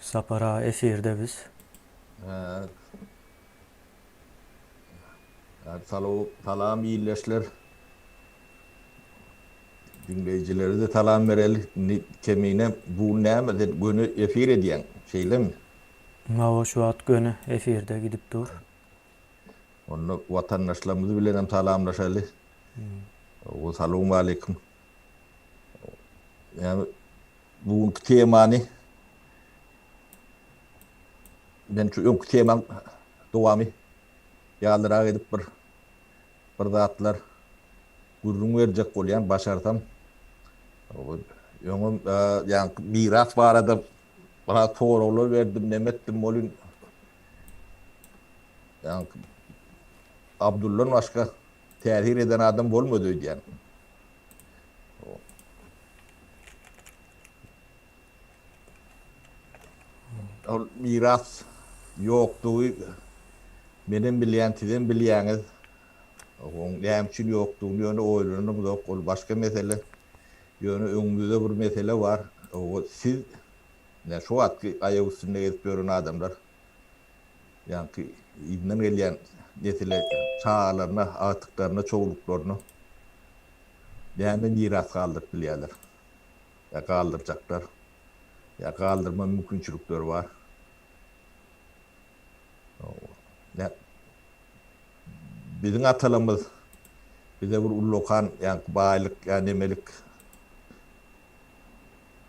Sapar aga efirde biz. Hä. Salam, salam ildeşler. Diňleýjilere-de salam bereli. Indi Kemine bu näme sen göni efir edýäň, şeýlemi? Hawa şu wagt göni efirde gidip dur. Onda watandaşlarymyz bilenem salamlaşaly. Salowmaleýkim. Näme bu günki temany men şu öňki temaň dowamy ýalyrak edip bir bir zatlar gürrüň berjek bolýan başarsam. Öňem ýaňky miras barada biraz soraglar berdim, neme etdim welin ýaňky Abduldan başga täsir eden adam bolmady öýdýän. Ol miras ýokdugy menem bilýän, sizem bilýäňiz. Oň näme üçin ýokdugyny ýöne oýlanamzok, ol başga mesele. Ýöne öňümizde bir mesele bar. O siz, ine şu wagtky aýak üstünde gezip ýören adamlar, ýaňky yzyndan gelýän nesile, çagalaryna, agtyklaryna, çowluklaryna näme miras galdyryp bilýärler? Ýa galdyrjaklar, ýa galdyrma mümkinçilikleri bar. Biziň atalarymyz bize bir ullakan ýaňky baýlyk ýa nemelik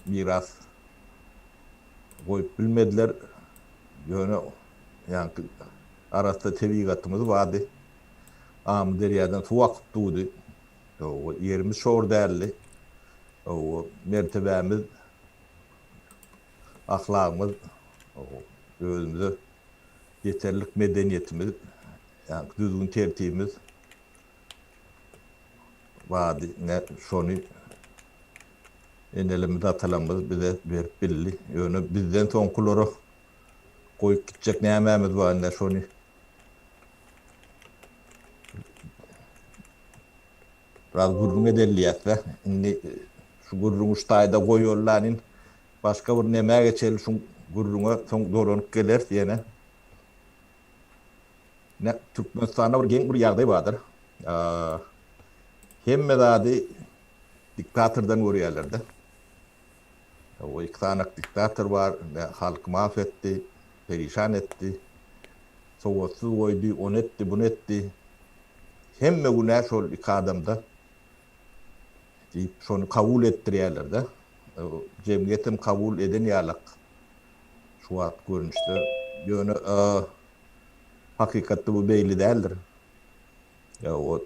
miras goýup bilmediler. Ýöne ýaňky arassa tebigatymyz bardy. Amyderýadan suw akyp durdy. Ýerimiz şor däldi. Mertebämiz, ahlagymyz, özümize ýeterlik medeniýetimiz, ýagny düzgün-tertibimiz bardy. Ine, şony enelerimiz, atalarymyz bize berip bildi. Ýöne bizden soňkulara goýup gitjek nämämiz bar, ine, şony biraz gürrüň edeli diýýäs-de. Indi şu gürrüňi şu taýda goýaly-da, başga bir nämä geçeli, şu gürrüňe soň dolanyp geleris ýene. Ine, Türkmenistanda bir geň bir ýagdaý bardyr. Hemme zady diktatordan görýärler-de. O iki sanak diktator bar, ine, halky maf etdi, perişan etdi, sowatsyz goýdy, ony etdi, buny etdi. Hemme günä şol iki adamda diýip, şony kabul etdirýärler-de. Jemgyýetem kabul eden ýalak şu wagt görnüşde. Ýöne hakykatda bu beýle däldir. O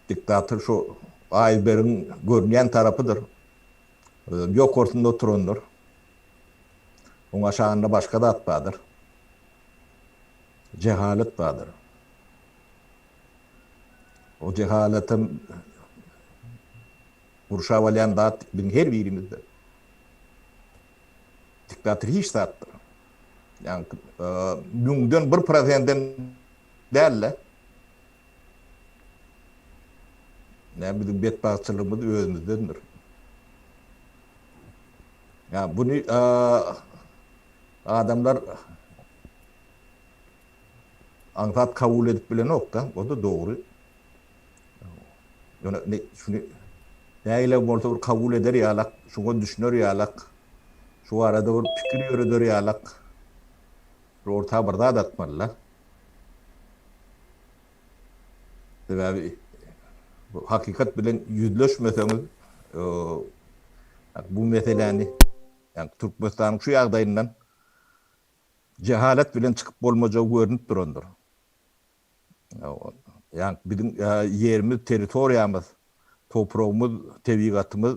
diktator şu aýzbergiň görünýän tarapydyr. Özem ýokarsynda oturandyr. Oň aşagynda başga zat bardyr. Jehalet bardyr. O jehaletem gurşap alýan zat biziň her birimizde. Diktator hiç zatdyr. Ýagny müňden bir prosendem däl-de. Näme biziň betbagtçylygymyz özümizdendir. Ýa buny adamlar aňsat kabul edip bilenok-da, o-da dogry. Ýöne indi şuny nägile bolsa bir kabul eder ýalak, şuňa düşüner ýalak, şu barada bir pikir ýöreder ýalak bir orta bir zat atmaly-da. Sebäbi bu hakykat bilen ýüzleşmeseňiz, bu meseläni, ýagny Türkmenistanyň şu ýagdaýyndan jehalet bilen çykyp bolmajagy görnüp durandyr. Ýagny biziň ýerimiz, territoriýamyz, topragymyz, tebigatymyz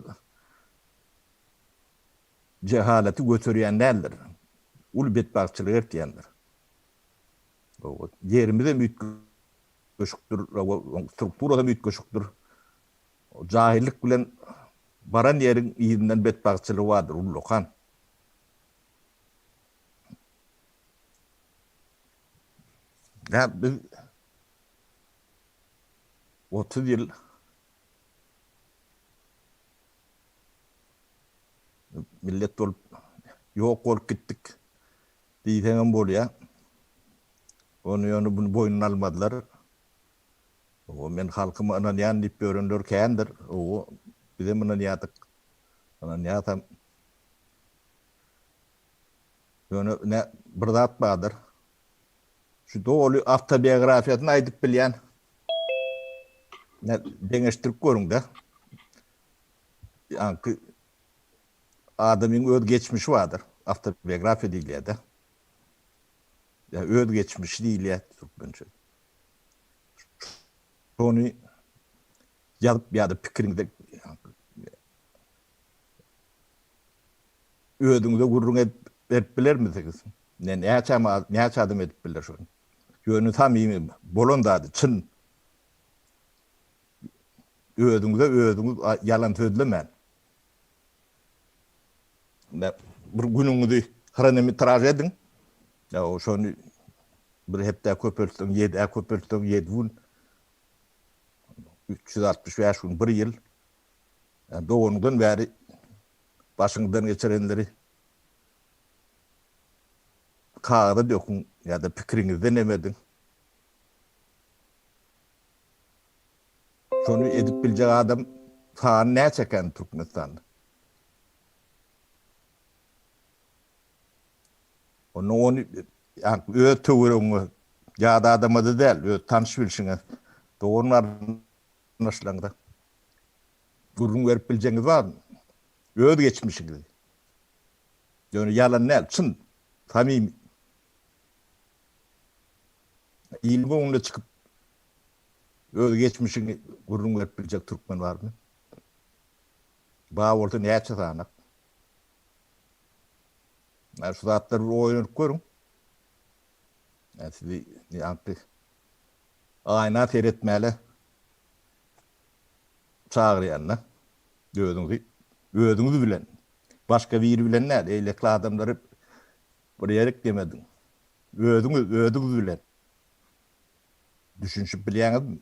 jehaleti göterýän däldir. Uly betbagtçylyga eltýändir. Ýerimizem üýtgeşikdir, strukturasam üýtgeşikdir. Jahyllyk bilen baran ýeriň yzyndan betbagtçylygy bardyr, ullakan. Ýa biz 30 ýyl millet bolup. Ýok bolup gitdik diýseňem bolýar. Ony ýöne muny boýnuna almadylar. Owo, men halkyma ynanýan diýip ýörenler kändir. Owo, bizem ynanýardyk. Ynanýasam. Ýöne ine bir zat bardyr. Şu doly awtobiografiýasyny aýdyp bilýän. Ine deňeşdirip görüň-de. Ýaňky adamyň öz geçmişi bardyr. Awtobiografiýa diýilýär-de. Ýa öz geçmişi diýilýär türkmençe. Şony ýazyp ýa-da pikiriňizi özüňize gürrüň edip berip bilermisiňiz? Ne näçe näçe adam edip biler şony? Ýöne samimi bolan zady çyn. Özüňize özüňiz ýalan sözlemän. Bir günüňizi hronometraž ediň. Ýa şony bir hepdä köpeltseň, ýedä köpeltseň, ýedi gün, 365 gün, bir ýyl. Ýa doganyňdan bäri başyňyzdan geçirenleri kagyza döküň ýa-da pikiriňizde neme ediň. Şony edip biljek adam sany näçe eken Türkmenistanda? Onda ony öz töweregiňe, ýat adama-da däl, öz tanyş-bilşiňe, dogan-garyndaşlaryňyza gürrüň berip biljegiňiz barmy? Öz geçmişiňizi. Ýöne ýalan däl, çyn, samimi. Iliň öňünde çykyp öz geçmişiňi gürrüň berip biljek türkmen barmy? Bar bolsa näçe sanak? Ýa şu zatlary bir oýlanyp görüň. Ýa sizi ýaňky aýna seretmäle çagyrýan-da. Özüňizi özüňiz bilen, başga biri bilen däl, eýleki adamlary bir ýerik demediň. Özüňiz özüňiz bilen düşünişip bilýäňizmi?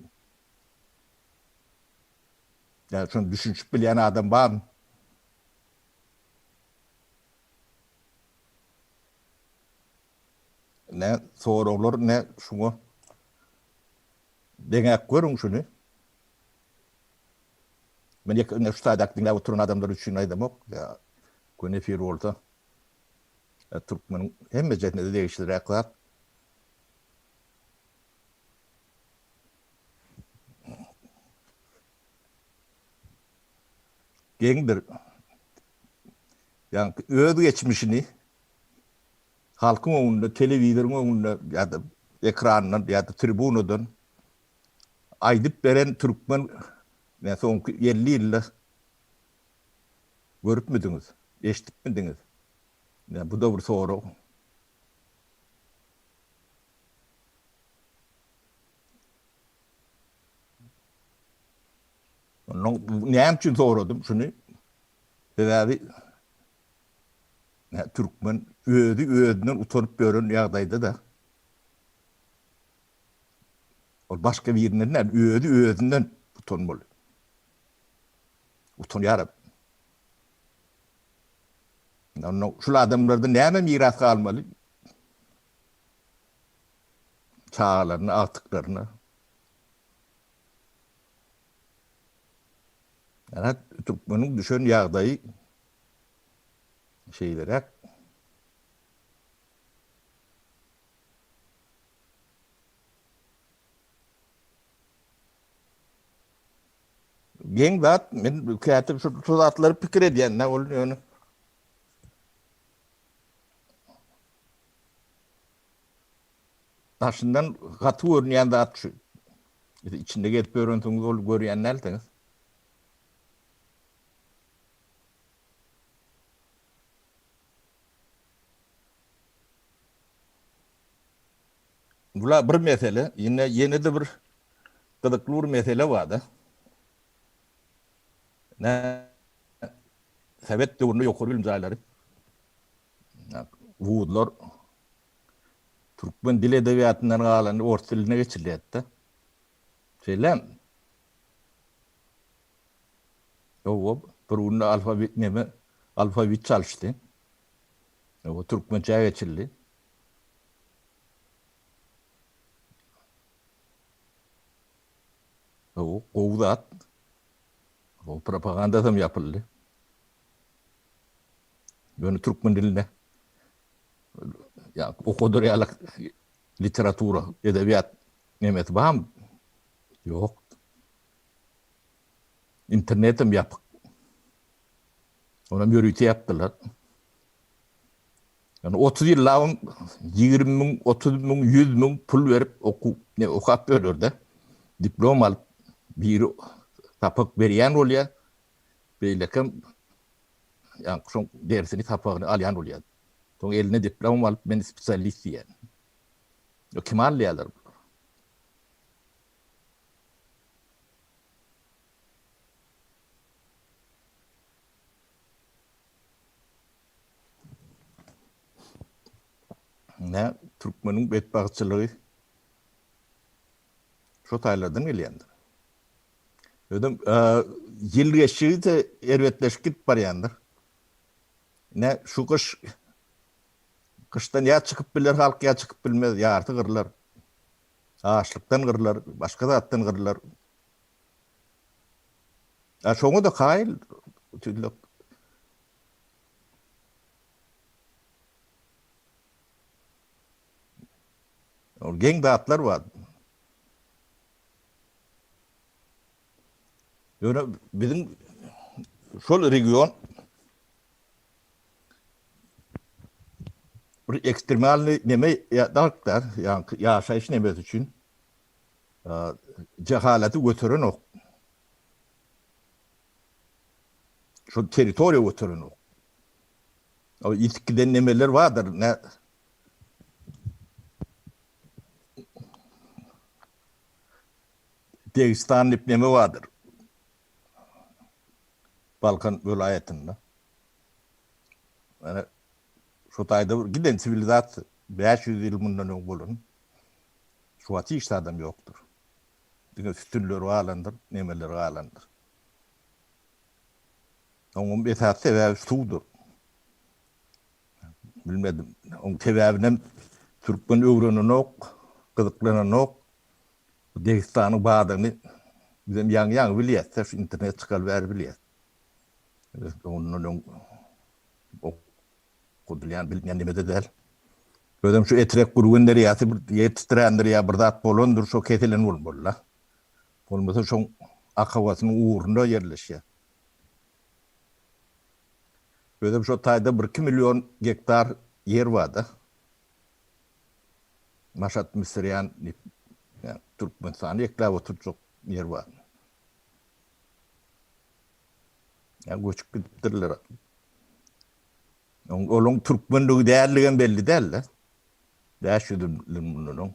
Ýa şony düşünişip bilýän adam barmy? Ne soraglar ne şuňa deňäp görüň şuny. Men ýeke ine şu taýdaky diňläp oturan adamlar üçin aýdamok. Ýa göni efir bolsa türkmeniň hemmejesine-de degişliräk zat. Geňdir. Ýaňky öz geçmişini halkyň öňünde, telewizoryň öňünde ýa-da ekrandan ýa-da tribunadan aýdyp beren türkmen men soňky 50 ýylda görüpmidiňiz, eşidipmidiňiz? Ine, bu-da bir sorag. Ondan näme üçin soradym şuny? Sebäbi türkmen özi özünden utanyp ýören ýagdaýda-da. Ol başga birinden däl, özi özünden utanmaly. Utanýar. Ondan şul adamlarda näme miras galmaly? Çagalaryna, agtyklaryna. Ýa türkmeniň düşen ýagdaýy şeýleräk. Geň zat, men käte şu, şu zatlary pikir edýän, ol ýöne. Daşyndan gaty görünýän zat şu. Içinde gezip ýörensiňiz ol görýän dälsiňiz. Bula bir mesele, ýene ýene-de bir gyzykly bir mesele bar-da. Nä Sowet döwründe ýokary bilim jaýlary, wuzlar Türkmen dil edebiýatyndan galany ors diline geçirilýärdi-de. Şeýlemi? Hawa, bir günde alfawit neme, alfawit çalyşdy. O türkmençä geçildi. O gowy zat. O propagandasam ýapyldy. Ýöne türkmen dilinde ýa okadar ýaly literatura, edebiýat nemesi barmy? Ýok. Internetem ýapyk. Onam ýörite ýapdylar. Ýani 30 ýyllabam 20 müň, 30 müň, 100 müň pul berip okuw, ne okap ýörler-de. Diplom alyp biri sapak berýän bolýar. Beýlekem ýa şoň dersini, sapagyny alýan bolýar. Soň eline diplom alyp men spesialist diýýär. Ýa kim alýarlar bular? Nä türkmeniň betbagtçylygy şo taýlardan gelýändir. Özem ýyl geçdigiçe erbetleşip gidip barýandyr. Nä şu gyş gyşdan ýa çykyp biler halk ýa çykyp bilmez, ýarty gyrlar. Açlykdan gyrlar, başga zatdan gyrlar. A şoňa-da kaýyl tüýlek. Ol geň zatlar bar. Ýöne biziň şol region bir ekstremalny neme ýa-da ýaşaýyş nemesi üçin Jehalaty göterenok. Şol territoriýa göterenok. O ýitip giden nemeler bardyr. Ne Degistan diýip neme bardyr. Balkan welaýatynda. Ýani şo taýda bir giden siwilizasiýa 500 ýyl mundan öň bolan. Şu wagt hiç zadam ýokdur. Diňe sütünler galandyr, nemeler galandyr. Oňam esasy sebäbi suwdur. Bilmedim. Oň sebäbinem türkmen öwrenenok, gyzyklananok. Bu Degistanyň bardygyny bizem ýaňy-ýaňy bilýäs-de, şu internet çykaly bäri bilýäs. Ondan öň Okadylýan bilinýän neme-de däl. Özem şu Etrek Gürgen derýasy bir ýer titrändir ýa bir zat bolandyr, şo kesilen bolmaly-da. Bolmasa şoň akabasynyň ugrunda ýerleşýär. Özem şo taýda birki million gektar ýer bar-da. Maşat Misirýan diýip, ýa Türkmenistany ekläp oturjak ýer bar. Ýa göçüp gidipdirler. Olaň türkmenligi däldigem belli däl-de. 500 ýyl mundan öň.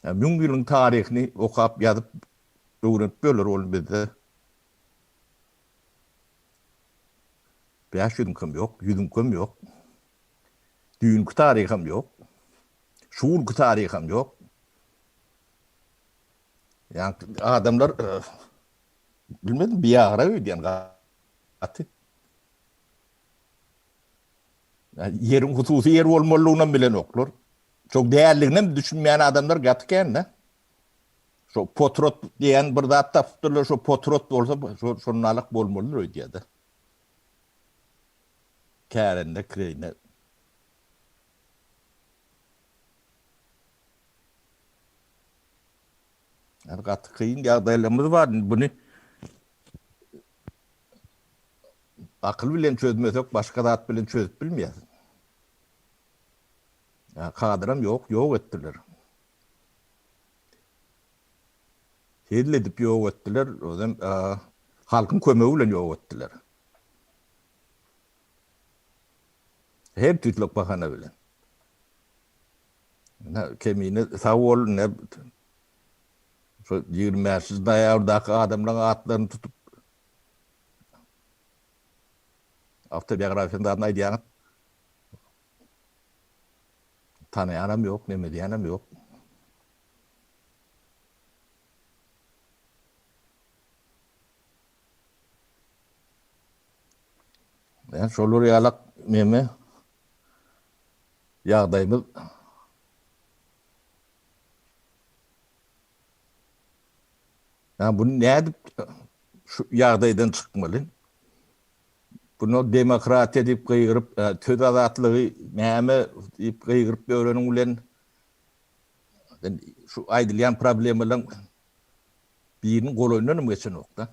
Ýa müň ýylyň taryhyny okap, ýazyp, öwrenip ýörler ol bizde. 500-iňkem ýok, ýüzüňkem ýok. Düýnki taryham ýok. Şu günki taryham ýok. Ýa adamlar bilmedim biagra öýdýän gaty. Ýeriň hususy ýer bolmalygynam bilenoklar. Şo dälliginem düşünmeýän adamlar gaty kän-de. Şo potrat diýen bir zat tapypdyrlar, şo potrat bolsa şo şonalak bolmalydyr öýdýär-de. Kärende, kireýine. Yani gaty kyn ýagdaýlarymyz bar. Indi buny akyl bilen çözmesek başga zat bilen çözüp bilmeýäs. Ya kadram ýok, ýok etdiler. Hezil edip ýok etdiler, özem halkyň kömegi bilen ýok etdiler. Her tüýtlük bahana bilen. Ine, Kemine sag bol, ine, şu 25 noýabrdaky adamlaryň atlaryny tutup awtobiografiýanyň zadyny aýdýaňyz. Tanaýanam ýok, neme diýýänem ýok. Yani şolar ýalak neme ýagdaýymyz Ýa bu nädip şu ýagdaýdan çykmaly? Bunu demokratiýa diýip gygyryp, söz azatlygy näme diýip gygyryp ýöreniň bilen şu aýdylýan problemalaryň biriniň golaýyndan hem geçenok-da.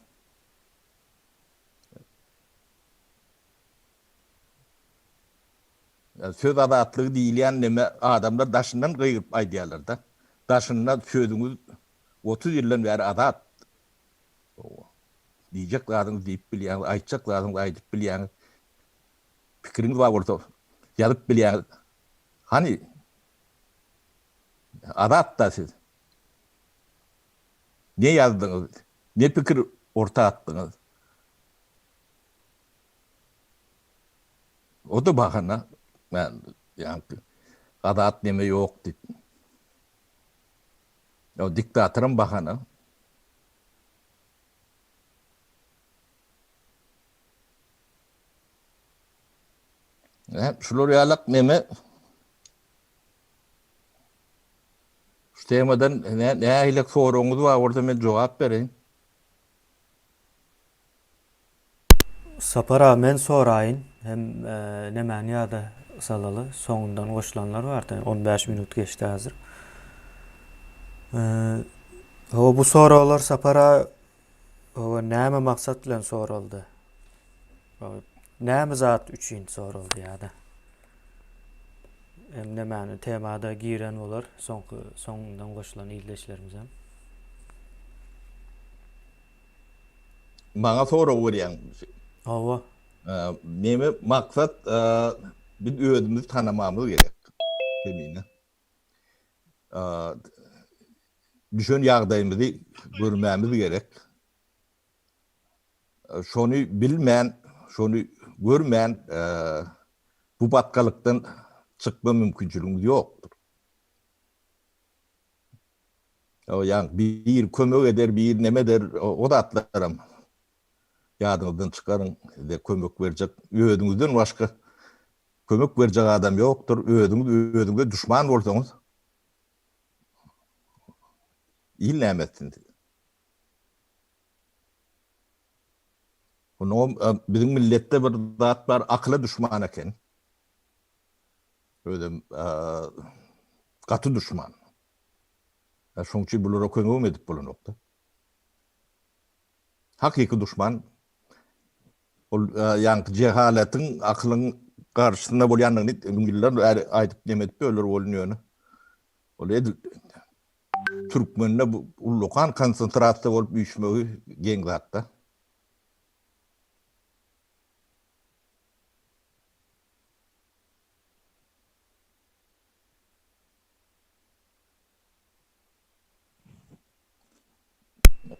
Söz azatlygy diýilýän neme adamlar daşyndan gygyryp aýdýarlar-da. Daşynda sözüňiz 30 ýyldan bäri azat. Diýjek zadyňyzy diýip bilýäňiz, aýtjak zadyňyzy aýdyp bilýäňiz. Pikiriňiz bar bolsa ýazyp bilýäňiz. Hany azat-da siz. Ne ýazdyňyz, ne pikir orta atdyňyz? O-da bahana, ýaňky azat neme ýok diýip. O diktatoram bahana. Şular ýalak neme Şu temadan nähili soragyňyz bar bolsa men jogap bereýin. Sapar aga men soraýyn hem nemäni ýada salaly soňundan goşulanlar bardy 15 minut geçdi hazir. Hawa bu soraglar Sapar aga hawa näme maksat bilen soraldy? Näme zat üçin soraldy ýa-da? Hem nemäni temada giren bolar soňky soňundan goşulan ildeşlerimiz hem. Maňa sorag berýäň. Hawa. Neme maksat biz özümizi tanamamyz gerek. Kemine. Düşen ýagdaýymyzy görmämiz gerek. Şony bilmän, şony görmän bu batgalykdan çykma mümkinçiligimiz ýokdur. Ýa bir kömek eder, bir neme eder, o zatlaram ýadyňyzdan çykaryň. Size kömek berjek özüňizden başga kömek berjek adam ýokdur. Özüňiz özüňize duşman bolsaňyz, il näme etsin size? Onuňam biziň milletde bir zat bar, akyla duşman eken. Özem gaty duşman. Şonuň üçin bulara kömegem edip bolanok-da. Hakyky duşman ol ýaňky jehaletiň akylyň garşysynda bolýandygyny müň ýyllar bäri aýdyp neme edip ýörler welin ýöne ol edil türkmende bu ullakan konsentrasiýa bolup üýşmegi geň zatda.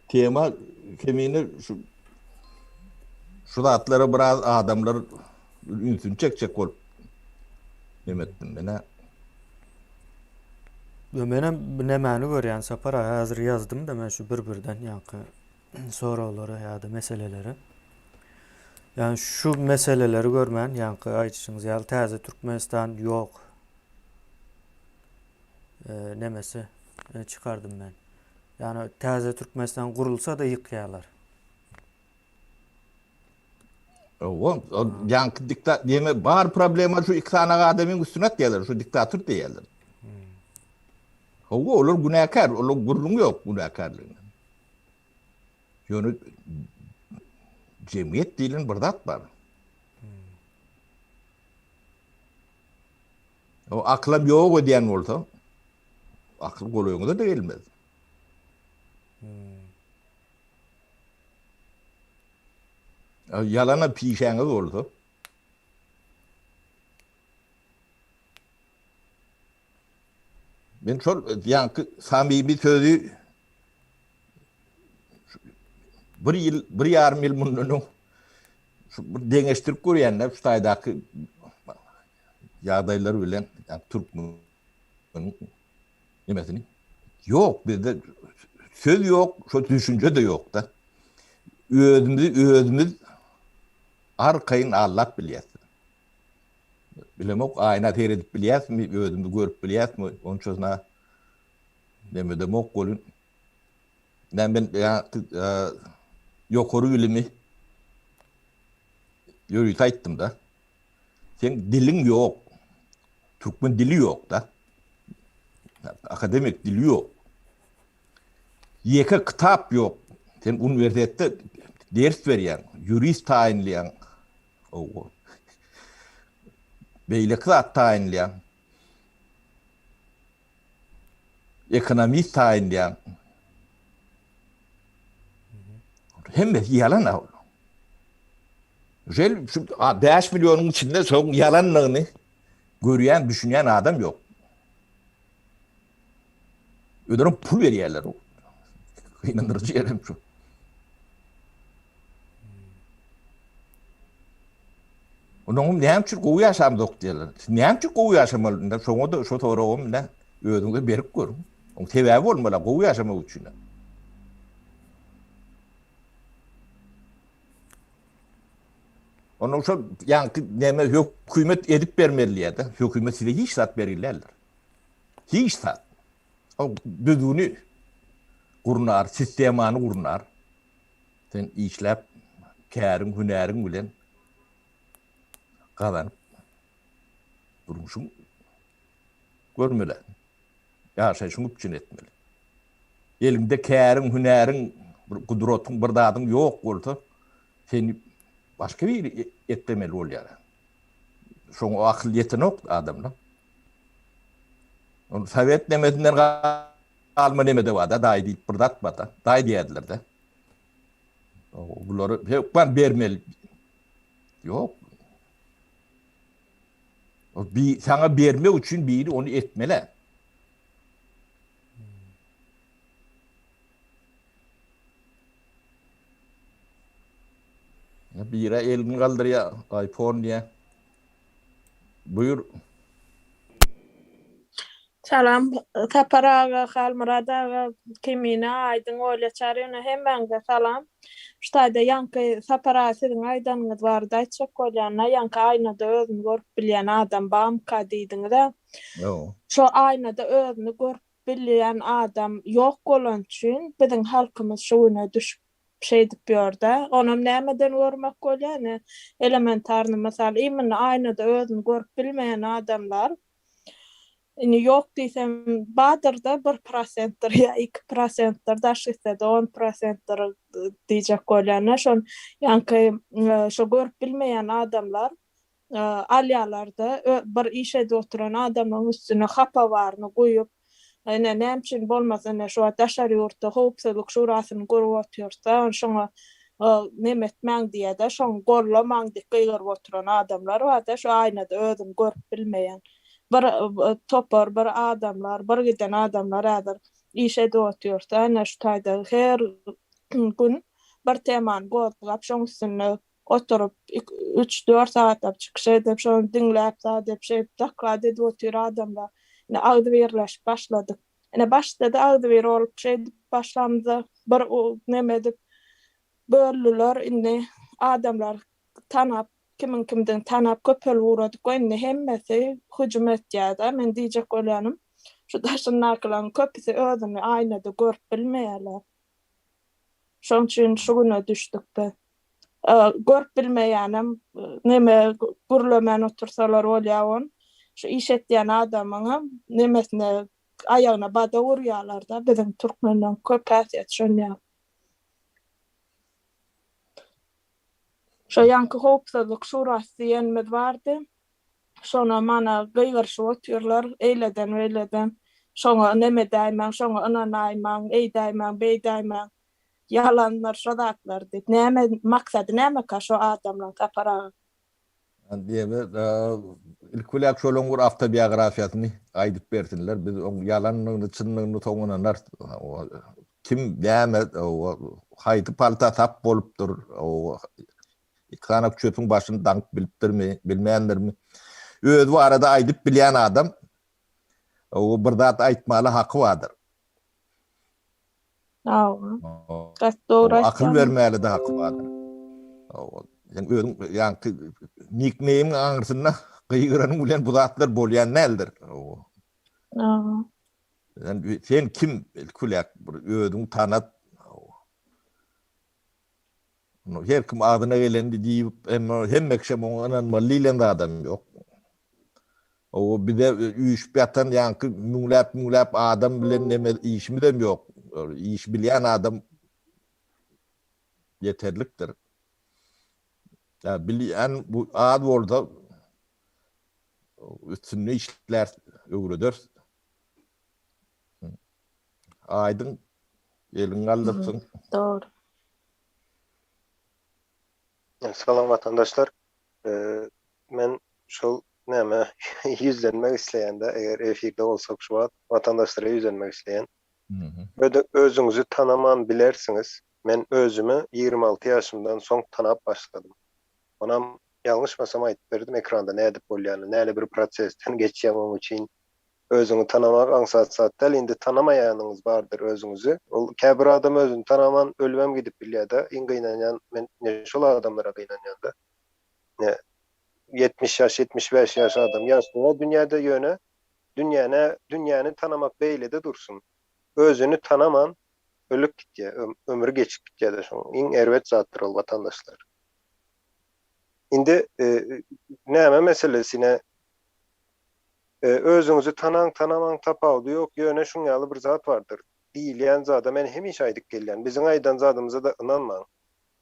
Tema kemine şu şu zatlara biraz adamlar ünsüni çekjek bolup neme etdim men-ä. Ýo menem nemäni görýän Sapar aga häzir ýazdym-da men şu bir-birden ýaňky soraglara ýa-da meselelere. Ýani şu meseleleri görmän ýaňky aýdyşyňyz ýaly täze Türkmenistan ýok. E, nemesi e, çykardym men. Ýani täze Türkmenistan gurulsa-da ýykýarlar. Owa, ýaňky diktat diýme bar problema şu iki sany adamyň üstüne atýarlar, şu diktator diýýärler. Hmm. Hawa, olar günäkär, olar gürrüň ýok günäkärligine. Ýöne jemgyýet diýlen bir zat bar. Hmm. O akylam ýok edýän bolsa, akyl golaýyňyza-da gelmez. Hmm. Ýalana pişäňiz bolsa. Men şol ýaňky samimi sözi bir ýyl, bir ýarym ýyl mundan öň şu bir deňeşdirip görýän-de şu taýdaky ýagdaýlar bilen, ýa türkmeniň Nemesini? Ýok, bizde söz ýok, şo düşünje-de ýok-da. Özümizi özümiz Arkaýyn aldap bilýäs. Bilemok, aýna seredip bilýäsmi, özümizi görüp bilýäsmi, onçasyna nemedemok welin. Näme men ýokary bilimi ýörite aýtdym-da. Seň diliň ýok. Türkmen dili ýok-da. Akademik dili ýok. Ýeke kitap ýok. Sen uniwersitetde ders berýäň, ýurist taýynlaýaň. Owo. Beýleki zat taýynlaýaň. Ekonomist taýynlaýaň. Hemmesi ýalan ol. Žel şu 5 millionyň içinde şoň ýalanlygyny görýän, düşünýän adam ýok. Ödürüm pul berýärler. Gynandyryjy ýerem şu. Onuň näme üçin gowy ýaşamzok diýerler. Näme üçin gowy ýaşamaly? Indi şoňa da şu soragym indi özüňize berip görüň. Oň sebäbi bolmaly gowy ýaşamak üçin. Onuň şo ýaňky näme hökümet edip bermeli diýýär-de. Hökümet size hiç zat bergilärler. Hiç zat. O düzgüni gurnar, sistemany gurnar. Sen işläp, käriň, hünäriň bilen gazanyp durmuşyň görmeli. Ýaşaýşyňy üpjün etmeli. Eliňde käriň, hünäriň, bir gudratyň, bir zadyň ýok bolsa, seni başga biri eklemeli bolýar. Şoňa akyl ýetenok adamlar. Ol sowet nemesinden galma nemede bar-da, daýy diýip bir zat bar-da. Daýy diýerdiler-de. Bulary hökman bermeli. Ýok. O bi saňa bermek üçin biri ony etmeli. Biri elini galdyrýar, iPhone diýýär. Buýur. Salam Sapar aga, Halmyrat aga, Kemine, Aýdyň, Olýa Çaryýewna hemmäňize salam. Şu taýda ýaňky Sapar aga siziň aýdanyňyz barada aýtjak bolýan-da, ýaňky aýnada özüni görüp bilýän adam bamyka diýdiňiz-ä. Şo aýnada özüni görüp bilýän adam ýok bolany üçin biziň halkymyz şu güne düşüp şeýdip ýörde. Onam nämeden görmek bolýar ine elementarny mysal imенно aýnada özüni görüp bilmeýän adamlar indi ýok diýsem badyrda bir prosentdir ýa iki prosentdir daş gitsede on prosentdir diýjek bolýan-da şon ýaňky şo görüp bilmeýän adamlar alýarlar-da, bir iş edip oturan adamyň üstüne hapa baryny guýup, ine, näme üçin bolmasa, ine, şu wagt daşary ýurtda howpsuzlyk şurasyny gurup otyrsa, şoňa neme etmäň diýýär-de, şoňy gollamaň diýip gygyryp oturan adamlar bar-da, şu aýnada özüni görüp bilmeýän bir topar, bir adamlar, bir giden adamlar häzir iş edip otyrsa, ine, şu taýda her gün bir temany gozgap, şoň üstünde Oturyp, üç-dört sagatlap çykyş edip, şony diňläp, zat edip, şeýdip doklad edip otyr adamlar. Ine, agzybirleşip başladyk. Ine, başda-da agzybir bolup, şeýdip başlamyzda bir neme edip böldüler. Indi adamlar tanap, kimiň kimdigini tanap köpelip ugradyk we indi hemmesi hüjüm etýär-de. Men diýjek bolýanym, şu daşyndakylaryň köpüsi özüni aýnada görüp bilmeýärler. Şoň üçin şu güne düşdük biz. Görüp bilmeýänem neme gürlemän otursalar bolýar on. Şu iş etýän adamyňam nemesine aýagyna bada urýalarda biziň türkmenleň köp häsiýeti şonýa. Şo ýaňky howpsuzlyk şurasy diýenimiz bardy. Şona mana gygyryşyp otyrlar eýleden beýleden. Şoňa neme edäýmäň, şoňa ynanaýmaň, eýdäýmäň, beýdäýmäň. Ýalandyr şo zatlar diýip. Näme maksady nämeka şo adamlaň Sapar aga? Diýeme, ilki bilen şolaň bir awtobiografiýasyny aýdyp bersinler. Biz oň ýalandygyny, çyndygyny soň ynanarys. Kim, näme, haýsy palta sap bolupdyr, Ikanak çöpüň başyny daňyp bilipdirmi, bilmändirmi? Özi barada aýdyp bilýän adam o bir zat aýtmaly haky bardyr. Hawa. Gaty dogry aýtýaň. Akyl bermäli-de haky bardyr. Sen özüň ýaňky nickname-iň aňyrsynda gygyranyň bilen bu zatlar bolýan däldir. Sen, sen kim ilki bir özüňi tanat. Her kim agzyna gelendi diýip, hemme kişem oňa ynanmaly diýlen zadam ýok. O bize üýşüp ýatan ýaňky müňläp-müňläp adam bilen neme işimizem ýok. Iş bilýän adam ýeterlikdir. Ýa bilýän bu az bolsa üstünde işlär, öwrederis. Aýdyň eliňi galdyrsyň. Dogry. Salam watandaşlar. Men şol näme ýüzlenmek isleýän-de, eger efirde bolsak şu wagt watandaşlara ýüzlenmek isleýän. Özüňizi tanaman bilersiňiz. Men özümi 26 ýaşymdan soň tanap başladym. Onam ýalňyşmasam aýdyp berdim ekranda nädip bolýanyny, näle bir prosesden geçýäň oň üçin. Özüňi tanamak aňsat zat däl, indi tanamaýanyňyz bardyr özüňizi. Ol käbir adam özüni tanaman ölübem gidip bilýär-de, iň gynanýan men ine şol adamlara gynanýan-da. Ine 70 ýaş, 75 ýaş adam ýaşaýar dünýäde ýöne dünýäne dünýäni tanamak beýlede dursun. Özüni tanaman ölüp gitýär, ömri geçip gitýär-de şoň. Iň erbet zatdyr ol watandaşlar. Indi näme meselesi ine Özüňizi tanaň tanamaň tapawudy ýok ýöne şuň ýaly bir zat bardyr diýilýän zada men hemişe aýdyp gelýän biziň aýdan zadymyza-da ynanmaň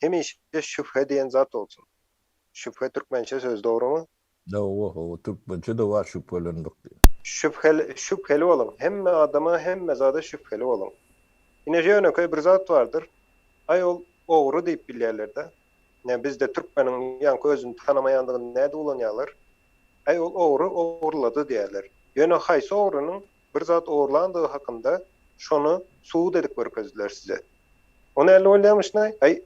hemişe şübhe diýen zat bolsun şübhe türkmençe söz dogrymy? Hawa hawa türkmençe-de bar şübhelenmek diýen. Şübheli şübheli boluň hemme adama hemme zada şübheli boluň ine ýönekeý bir zat bardyr aý ol ogry diýip bilýärlerdä ine bizde türkmeniň ýaňky özüni tanamaýandygyny nädip ulanýarlar Äý ol ogry ogurlady diýerler. Ýöne haýsy ogrynyň bir zat ogurlandygy hakynda şony subut edip görkezdiler size. O näli bolýamyşnaý? Aý,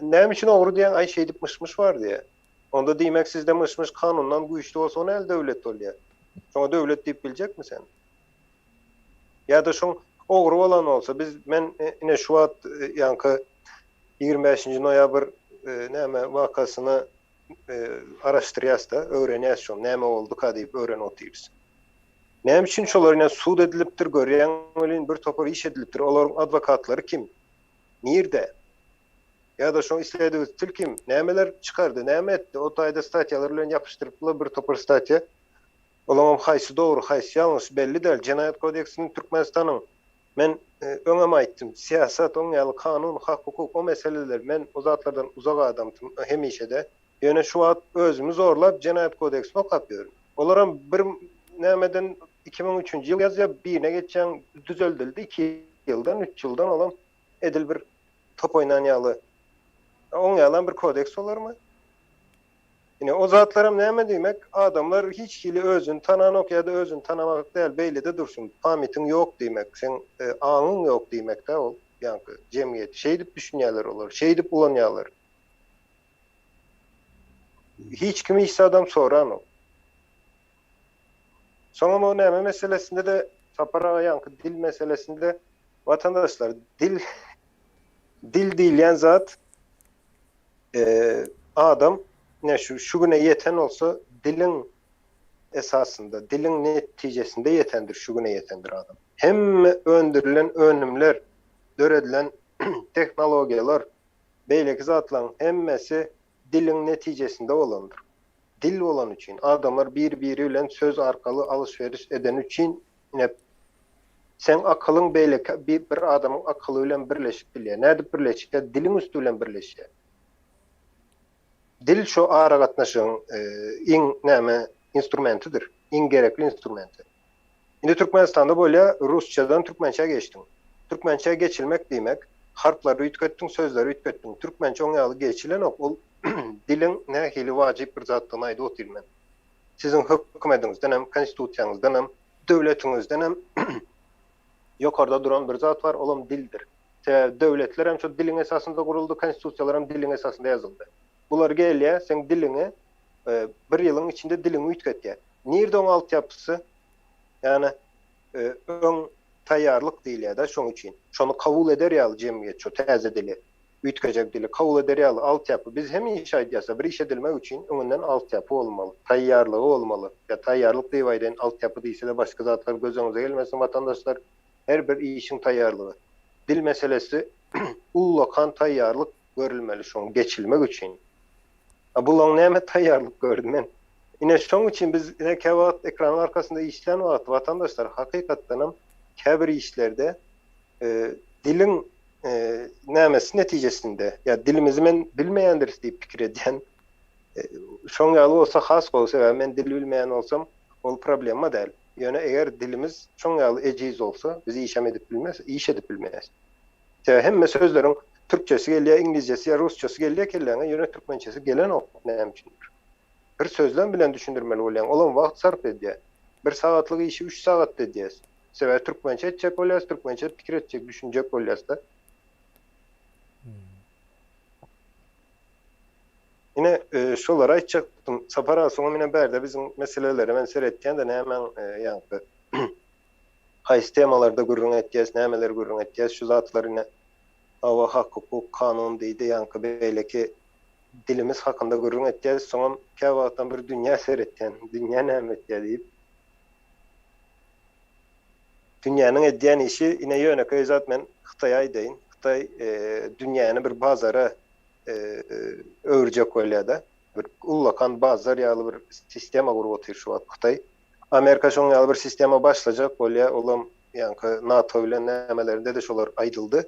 näme üçin ogry diýýäň, aý şeýdip myş-myş bar diýýä. Onda diýmek sizde myş-myş kanundan güýçli bolsa o näli döwlet bolýa? Şoňa döwlet diýip biljekmi sen? Ýa-da şoň ogry bolan bolsa biz men ine şu wagt ýaňky 25-nji noýabr näme wakasyny araşdyrýas-da, öwrenýäs şony, näme bolduka diýip öwrenip otyrys. Näme üçin şolar ine sud edilipdir, görýäň welin bir topar iş edilipdir, olaryň adwokatlary kim? Nirde? Ýa-da şoň isledigiztil kim? Nämeler çykardy, näme etdi? O taýda statýalar bilen ýapyşdyrypdylar bir topar statýa. Olaňam haýsy dogry, haýsy ýalňyş belli däl. Jenaýat kodeksiniň Türkmenistanyň men öňem aýtdym, syýasat, oň ýaly kanun, hak-hukuk o meseleler men o zatlardan uzak adamdym hemişe-de. Ýöne şu wagt özümi zorlap jenaýat kodeksini okap ýörün. Olaram bir nämeden 2003-nji ýyl ýazýar, birine geçýäň düzeldildi iki ýyldan, üç ýyldan olam edil bir top oýnan ýaly. Oň ýalam bir kodeks bolarmy? Ine, o zatlaram näme diýmek, adamlar hiç hili özüni tananok ýa-da özüni tanamak däl, beýlede dursun, pamytyň ýok diýmek, seň aňyň ýok diýmek-dä ol, ýaňky jemgyýet. Şeýdip düşünýärler olar, şeýdip ulanýarlar. Hiç kim hiç zadam soranok. Soňam o näme meselesinde-de, Sapar aga ýaňky dil meselesinde watandaşlar, dil dil diýilýän zat Adam ine şu şu güne ýeten bolsa diliň esasynda, diliň netijesinde ýetendir, şu güne ýetendir adam. Hemme öndürilen önümler, döredilen tehnologiýalar, beýleki zatlaryň hemmesi diliň netijesinde bolandyr. Dil bolany üçin, adamlar bir-biri bilen söz arkaly alyş-beriş edeni üçin ine seň akylyň beýleki bir adamyň akyly bilen birleşip bilýär. Nädip birleşýär? Diliň üsti bilen birleşýär. Dil şo aragatnaşygyň iň näme instrumentidir, iň gerekli instrumenti. Indi Türkmenistanda bolýar, rusçadan türkmençä geçdiň. Türkmençä geçilmek diýmek, harplary üýtgetdiň, sözleri üýtgetdiň. Türkmençe oň ýaly geçilenok, ol diliň nähili wajyp bir zatdygyny aýdyp otyryn men. Siziň hökümediňizdenem, konstitusiýaňyzdanam, döwletiňizdenem ýokarda duran bir zat bar, olam dildir. Sebäbi döwletler hem şo diliň esasynda guruldy, konstitusiýalar hem diliň esasynda ýazyldy. Bular gelýär, seň diliňi bir ýylyň içinde diliňi üýtgetýär. Nirde oň altyapysy? Ýagny öň taýýarlyk diýilýär-de şoň üçin. Şony kabul eder ýaly jemgyýet şo täze dili. Üýtgejek dili kabul eder ýaly altyapy biz hemişe aýdýas bir iş edilmek üçin öňünden altyapy bolmaly, taýýarlygy bolmaly. Ýa taýýarlyk diýip aýdaýyn altyapy diýsede başga zatlar göz öňüňize gelmesin watandaşlar her bir işiň taýýarlygy. Dil meselesi ullakan taýýarlyk görülmeli şoň geçilmek üçin. A bulaň näme taýýarlyk gördi men. Ine şoň üçin biz ine käwagt ekranyň arkasynda işlän wagty watandaşlar hakykatdanam käbir işlerde diliň nämesi netijesinde ýa dilimizi men bilmeýändiris diýip pikir edýän. Şoň ýaly bolsa has gowy sebäbi men dil bilmeýän bolsam ol problema däl. Ýöne eger dilimiz şoň ýaly ejiz bolsa biz işem edip bilmes, iş edip bilmeýäs. Sebäbi hemme sözleriň türkçesi gelýär, iňlizcesi ýa rusçasy gelýär kelläňe, ýöne türkmençesi gelenok näme üçindir. Bir sözlem bilen düşündirmeli bolýaň, olam wagt sarp edýär. Bir sagatlyk işi üç sagatda edýäs. Sebäbi türkmençe etjek bolýas, türkmençe pikir etjek, düşünjek bolýas-da. Ine, şolary aýtjakdym. Sapar aga, soňam ine bärde biziň meselelere men seretýän-de nämäň ýaňky haýsy temalarda gürrüň etýäs, nämeleri gürrüň etýäs, şu zatlar ine hawa hak-hukuk, kanun diýdi, ýaňky beýleki dilimiz hakynda gürrüň etýäs, soňam käwagtam bir dünýä seretýän, dünýä näme etýär diýip. Dünýäniň edýän işi ine ýönekeý zat men Hytaýa aýdaýyn. Hytaý dünýäni bir bazara öwürjek bolýada. Bir ullakan bazar ýaly bir sistema gurup otyr şu wagt Hytaý. Amerika şoň ýaly bir sistema başlajak bolýa. Olam ýaňky NATO bilen nämelerinde-de şolar aýdyldy.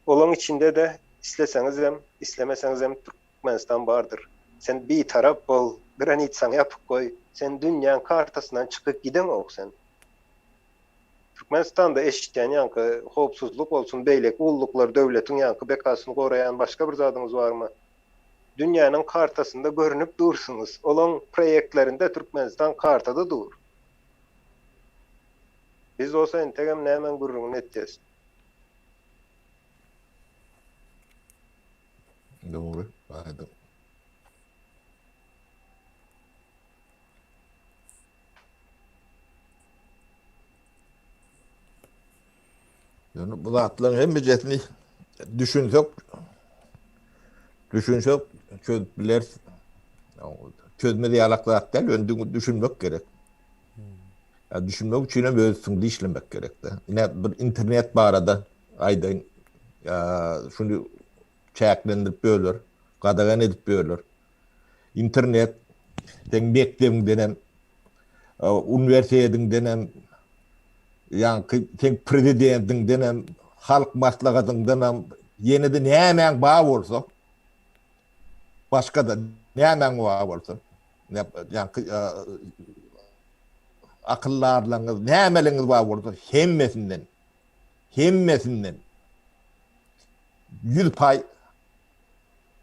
Olaň içinde-de isleseňizem, islemeseňizem Türkmenistan bardyr. Sen bitarap bol, granitsaňy ýapyk goý, sen dünýäň kartasyndan çykyp gideňok sen. Türkmenistanda eşitýän ýaňky howpsuzlyk bolsun beýleki gulluklar döwletiň ýaňky bekasyny goraýan başga bir zadyňyz barmy? Dünýäniň kartasynda görünip dursuňyz. Olaň proýektlerinde Türkmenistan kartada dur. Biz bolsa entegem nämäň gürrüňini etýäs. Dogry, aýdyň. Ýöne bu zatlaryň hemmejesini düşünsek, düşünsek çözüp bileris. Çözmez ýalak zat däl, ýöne düşünmek gerek. Ya düşünmek üçin hem öz üstüňde işlemek gerek-de. Ine bir internet barada aýdaýyn. Ya şuny çäklendirip böler, gadagan edip böler. Internet seň mekdebiňden hem, uniwersitetiňden hem, ýaňky seň prezidentiňden hem, halk maslahatyňdan hem, ýene-de nämäň bar bolsa, başga-da nämäň bar bolsa, ýaňky akyldarlaryňyz, nämeliňiz bar bolsa, hemmesinden, hemmesinden 100 paý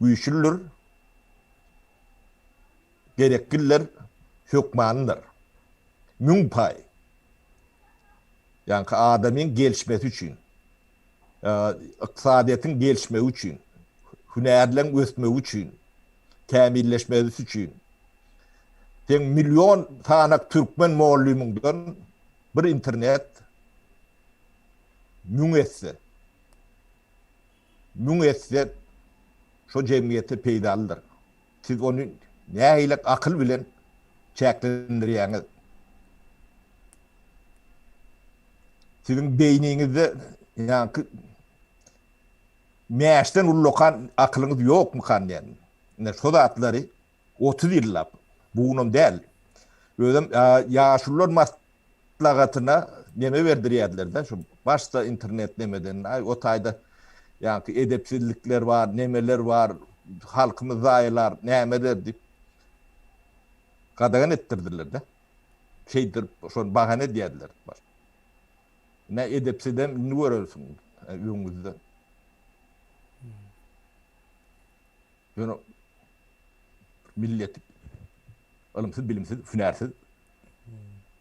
güýçlüdir, gereklidir, hökmanydyr. Müň paý. Ýaňky adamyň gelişmesi üçin, ykdysadyýetiň gelişmegi üçin, hünärleň ösmegi üçin, kämilleşmesi üçin, seň million sanak türkmen mollymyňdan bir internet müň esse müň esse şo jemgyýete peýdalydyr. Siz ony nähili akyl bilen çäklendirýäňiz? Siziň beýniňizde ýaňky mäşden ullakan akylyňyz ýokmykan diýen. Ine şo zatlary 30 ýyllap, bu günem däl. Özem ýaşulular maslahatyna neme berdirýärdiler-de, şu başda internet nemeden, aý o taýda ýaňky edepsizlikler bar, nemeler bar, halkymyz zaýalar, nämeler diýip gadagan etdirdiler-de. Şeýdirip, şony bahana edýärdiler. Ine edepsizem indi görersiň öňüňizde. Ýöne milleti ylymsyz, bilimsiz, hünärsiz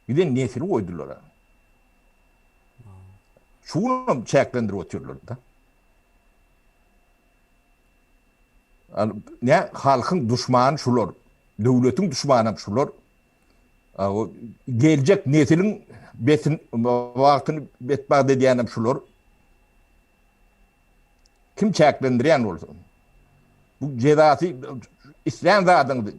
giden nesili goýdular. Şu gün çäklendirip otyrlar-da. Ne halkyň duşmany şular, döwletiň duşmanam şular. Geljek nesiliň betin wagtyny betbagt edýänem şular. Kim çäklendirýän bolsa. Bu jezasy islän zadyňy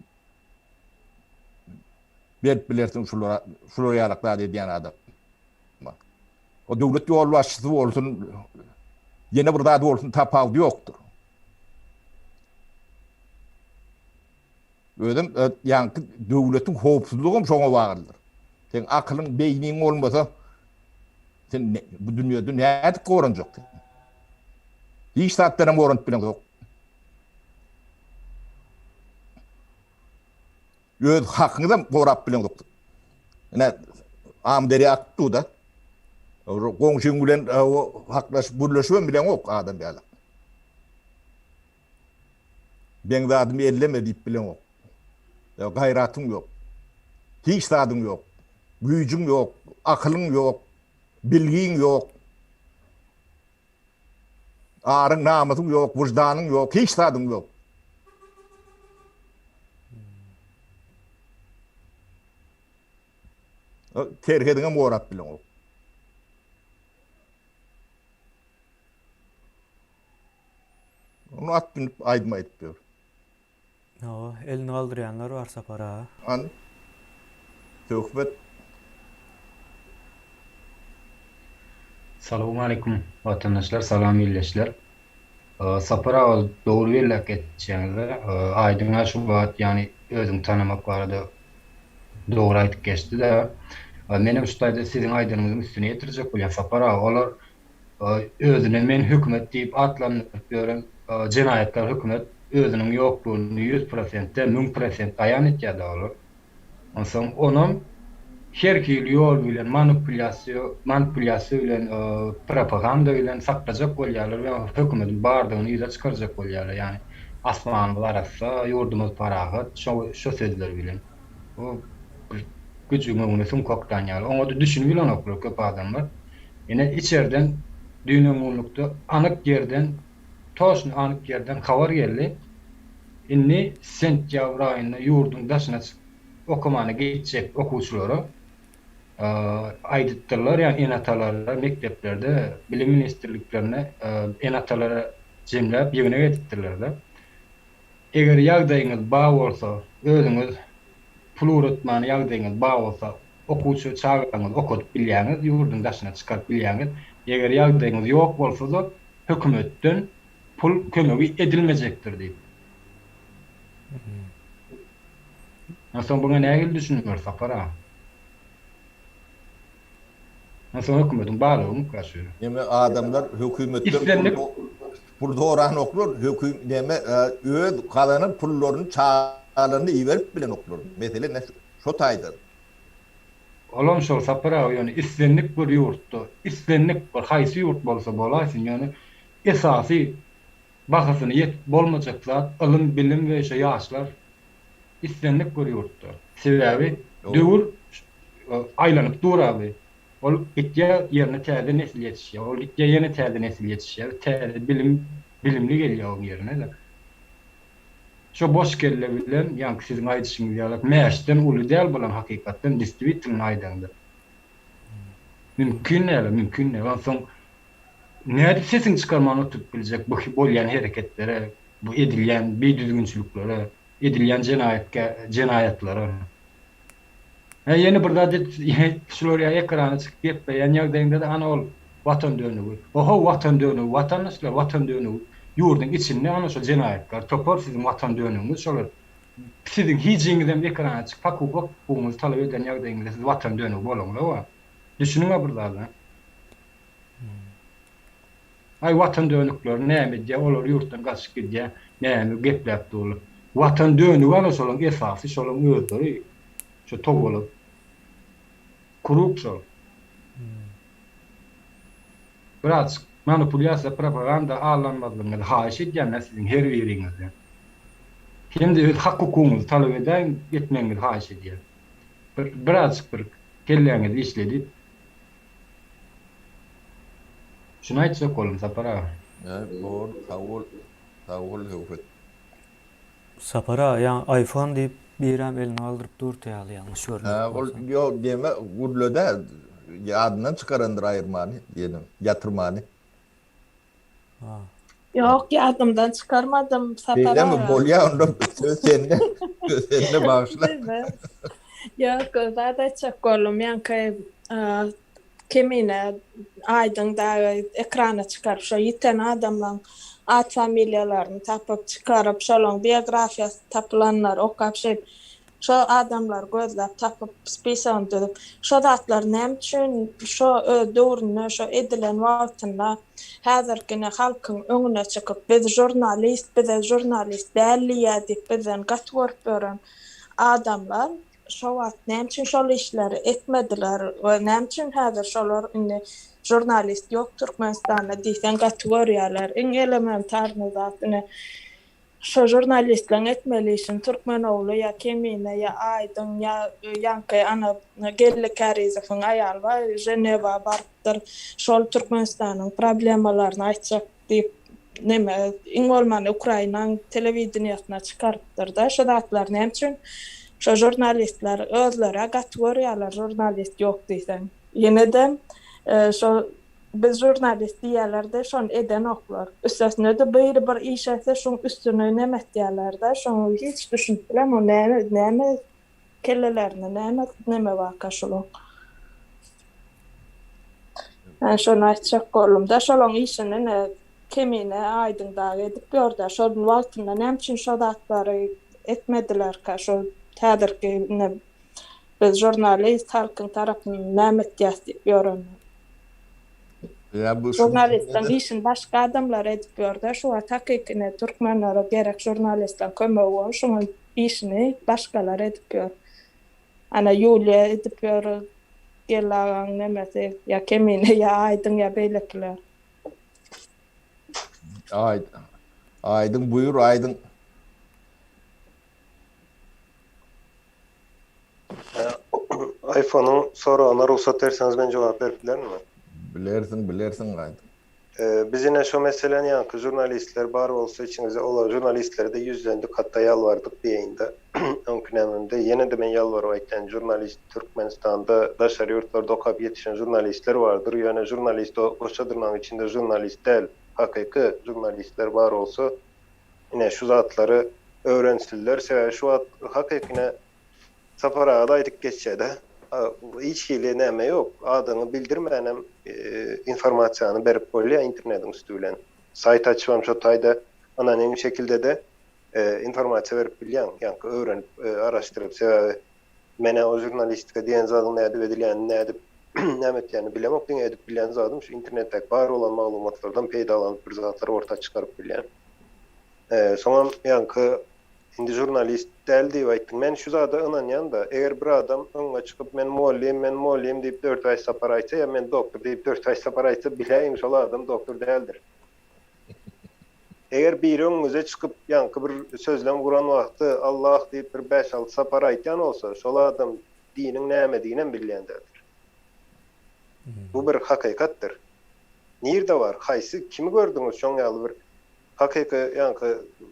berip bilersiň şulara, şular ýalak zat edýän adam. O döwlet ýolbaşçysy bolsun, ýene bir zat bolsun tapawudy ýokdur. Özem e, ýaňky döwletiň howpsuzlygam şoňa baglydyr. Seň akylyň, beýniň bolmasa, sen bu dünýede nädip goranjak? Hiç zatdan hem goranyp bileňok. Öz hakyňyzam gorap bileňok. Ine, Amyderýa akyp dur-da. Goňşyň bilen e, haklaşyp, gürleşibem bileňok adam ýaly. Meň zadymy elleme diýip bileňok. Ýa gaýratyň ýok. Hiç zadyň ýok. Güýjüň ýok, akylyň ýok, bilgiň ýok. Aryň, namysyň ýok, wyždanyň ýok, hiç zadyň ýok. Serhediňem gorap bileňok. Onu at münüp aýdym aýdyp ýör. Hawa, elini galdyrýanlar bar Sapar aga. Hany? Söhbet. Salowmaleýkum watandaşlar salam ildeşler. Sapar aga dogry belläp geçýäňizde Aýdyň-a şu wagt ýagny özüňi tanamak barada dogry aýdyp geçdi-de. Menem şu taýda siziň aýdanyňyzyň üstüni ýetirjek bolýan Sapar aga olar Özüne men hökümet diýip atlandyryp ýören jenaýatkar hökümet özüniň ýoklugyny 100% däl, 1000% aýan etýär-dä olar. Onsoň onam her hili ýol bilen manipulýasiýa, manipulýasiýa bilen, propaganda bilen saklajak bolýarlar we hökümediň bardygyny ýüze çykarjak bolýarlar. Ýagny asmanymyz arassa, ýurdumyz parahat, şo şo sözler bilen. Bu bir güjügiň öňüne süňk oklan ýaly. Oňa-da düşünip bilenoklar köp adamlar. Ine içerden düýn-öňňunlukda anyk ýerden, toçny anyk ýerden habar geldi. Indi sentýabr aýynda ýurduň daşyna çykyp okamana gitjek okuwçylara aýdypdyrlar, ýagny ene-atalara mekdeplerde, bilim ministrliklerinde ene-atalara jemläp ýygnak edipdirler-de. Eger ýagdaýyňyz bar bolsa, özüňiz pul ugratmana ýagdaýyňyz bar bolsa, okuwçy çagaňyzy okadyp bilýäňiz, ýurduň daşyna çykaryp bilýäňiz. Eger ýagdaýyňyz ýok bolsa-da, hökümetden pul kömegi edilmejekdir diýip. Onsoň buňa nähili düşünmeli Sapar aga? Onsoň hökümetiň barlygymyka şu? Neme adamlar hökümetden Islendik pul soranoklar, höküm neme öz gazanan pullaryny çagalaryna iberip bilenoklar. Mesele ne şo taýda. Olam şol Sapar aga ýöne islendik bir ýurtda, islendik bir haýsy ýurt bolsa bolaýsyn ýöne esasy bahasyna ýetip bolmajak zat ylym bilim we şo ýaşlar islendik bir ýurtda. Sebäbi döwür aýlanyp dur abi. Ol gitýär ýerine täze nesil ýetişýär. Ol gitýär ýene täze nesil ýetişýär. Täze bilim bilimli gelýär oň ýerine-de. Şo boş kelle bilen ýaňky siziň aýdyşyňyz ýaly mäşden uly däl bulan hakykatdan distwitelno aýdaňda. Mümkin däl, mümkin däl. Onsoň nädip sesiňi çykarman oturyp biljek bu bolýan hereketlere, bu edilýän bidüzgünçiliklere, edilýän jenaýatkä jenaýatlara. Hä ýene bir zat et şular ýaly ekrana çykyp gepleýän ýagdaýyňda-da ana ol watan dönügi. Ohow watan dönügi watandaşlar watan dönügi ýurduň içinde ana şol jenaýatkar topar siziň watan dönügiňiz şolar siziň hijiňizem ekrana çykyp hak hukugyňyzy talap eden ýagdaýyňyzda siz watan dönügi bolaňzok-a. Düşüniň-a bir zada. Aý watan dönükleri näme edýär olar ýurtdan gaçyp gidýär näme gepläp durlar watan dönügi ana şolaň esasy şolaň özleri şo towalak krug şol birazjyk manipulýasiýa propaganda aldanmazlygyňyzy haýyş edýän men siziň her biriňizden hem-de öz hak hukugyňyzy talap edäýiň etmegiňizi haýyş edýän bir birazjyk bir kelläňizi işledip Şuny aýtjak boldum Sapar aga. Hä dogry sag bol sag bol Söhbet. Sapar aga ýaňy iPhone diýip birem elini galdyryp durdy ýaly ýalňyş Hä görmedik ol bolsam. ýok neme gürledä ýadyndan çykarandyr aýyrmany ýene ýatyrmany. Ha. Ýok, ýadymdan çykarmadym Sapar Beýlemi aga. bolýa onda söz sende. Söz sende bagyşla. Ýok, zat aýtjak boldum. Ýaňky Kemine Aýdyň dagy ekrana çykaryp şo ýiten adamlaň at familiýalaryny tapyp çykaryp şolaň biografiýasy tapylanlary okap şeýdip Şo adamlary gözläp tapyp spisogyny düzüp, şo zatlar näme üçin şo öz döwründe şo edilen wagtynda häzirki ine halkyň öňüne çykyp biz žurnalist bize žurnalist däl diýýä diýip bizden gaty görüp ýören adamlar şo wagt näme üçin şol işleri etmediler we näme üçin häzir şolar indi žurnalist ýok Türkmenistanda diýseň gaty görýärler iň elementarnyý zat ine Şo žurnalistleň etmeli işini Türkmen ogly ýa Kemine ýa Aýdyň ýa ýaňky ana Geldi Kärizowyň aýaly bar Ženewa barypdyr şol Türkmenistanyň problemalaryny aýtjak diýip neme iň bolmanda Ukrainaň telewideniýasyna çykarypdyrda şo zatlary näme üçin şo žurnalistler özlerä gaty görýärler žurnalist ýok diýseň ýenede şo Biz žurnalist diýýälerde şony edenoklar. Üstesine-de biri bir iş etse şoň üstüne neme etýälerde şoňa hiç düşünip bilemok näme näme kellelerinde näme neme barka şolaň. Men şony aýtjak boldumda şolaň işini ne Kemine Aýdyň dagy edip ýörde şol wagtynda näme üçin şo zatlary etmedilerka şo häzirki ine Biz žurnalist halkyň tarapyny näme etýäs diýip ýörenler. Ýa bu Žurnalistleň işini başga adamlar edip ýörde şu wagt hakyky ine türkmenlere gerek žurnalistleň kömegi bol şuň işini başgalar edip ýör. Ana Ýuliýa edip ýör Geldi agaň nemesi ýa Kemine ýa Aýdyň ýa beýlekiler. Aýdyň Aýdyň buýur Aýdyň. iPhone-yň soragyna rugsat berseňiz men jogap berip bilerin-mi? Bilersiň, bilersiň gaýdym. Biz ine şo meseläni ýaňky žurnalistler bar bolsa içiňizde olar žurnalistlere-de ýüzlendik hatda ýalbardyk diýeýin-de öňki nämemde ýene-de men ýalbaryp aýtýan žurnalist Türkmenistanda daşary ýurtlarda okap ýetişen žurnalistler bardyr ýöne žurnalist o goşa dyrnagyň içinde žurnalist däl hakyky žurnalistler bar bolsa Ine şu zatlary öwrensinler sebäbi şu wagt hakyky ine Sapar aga-da aýdyp geçýädä hiç hili näme ýok adyňy bildirmänem informasiýany berip bolýa internediň üsti bilen saýt açybam şo taýda anonim şekilde-de informasiýa berip bilýäň ýaňky öwrenip araşdyryp sebäbi menä o žurnalistika diýen zadyň nädip edilýänini nädip näme etýänini bilemok diňe edip bilýän zadym şu internetdäki bar bolan maglumatlardan peýdalanyp bir zatlary orta çykaryp bilýän. Soňam ýaňky indi žurnalist däl diýip aýtdyň. Men şu zada ynanýan-da, eger bir adam öňüňe çykyp men mugallym, men mugallym diýip dört-bäş sapar aýtsa ýa men doktor diýip dört-bäş sapar aýtsa biläýiň şol adam doktor däldir. Eger biri öňüňize çykyp ýaňky bir sözlem guran wagty Allah diýip bir bäş-alty sapar aýtýan bolsa, şol adam diniň nämediginem bilýän däldir. Bu bir hakykatdyr. Nirde bar, haýsy, kimi gördüňiz şoň ýaly bir hakyky ýaňky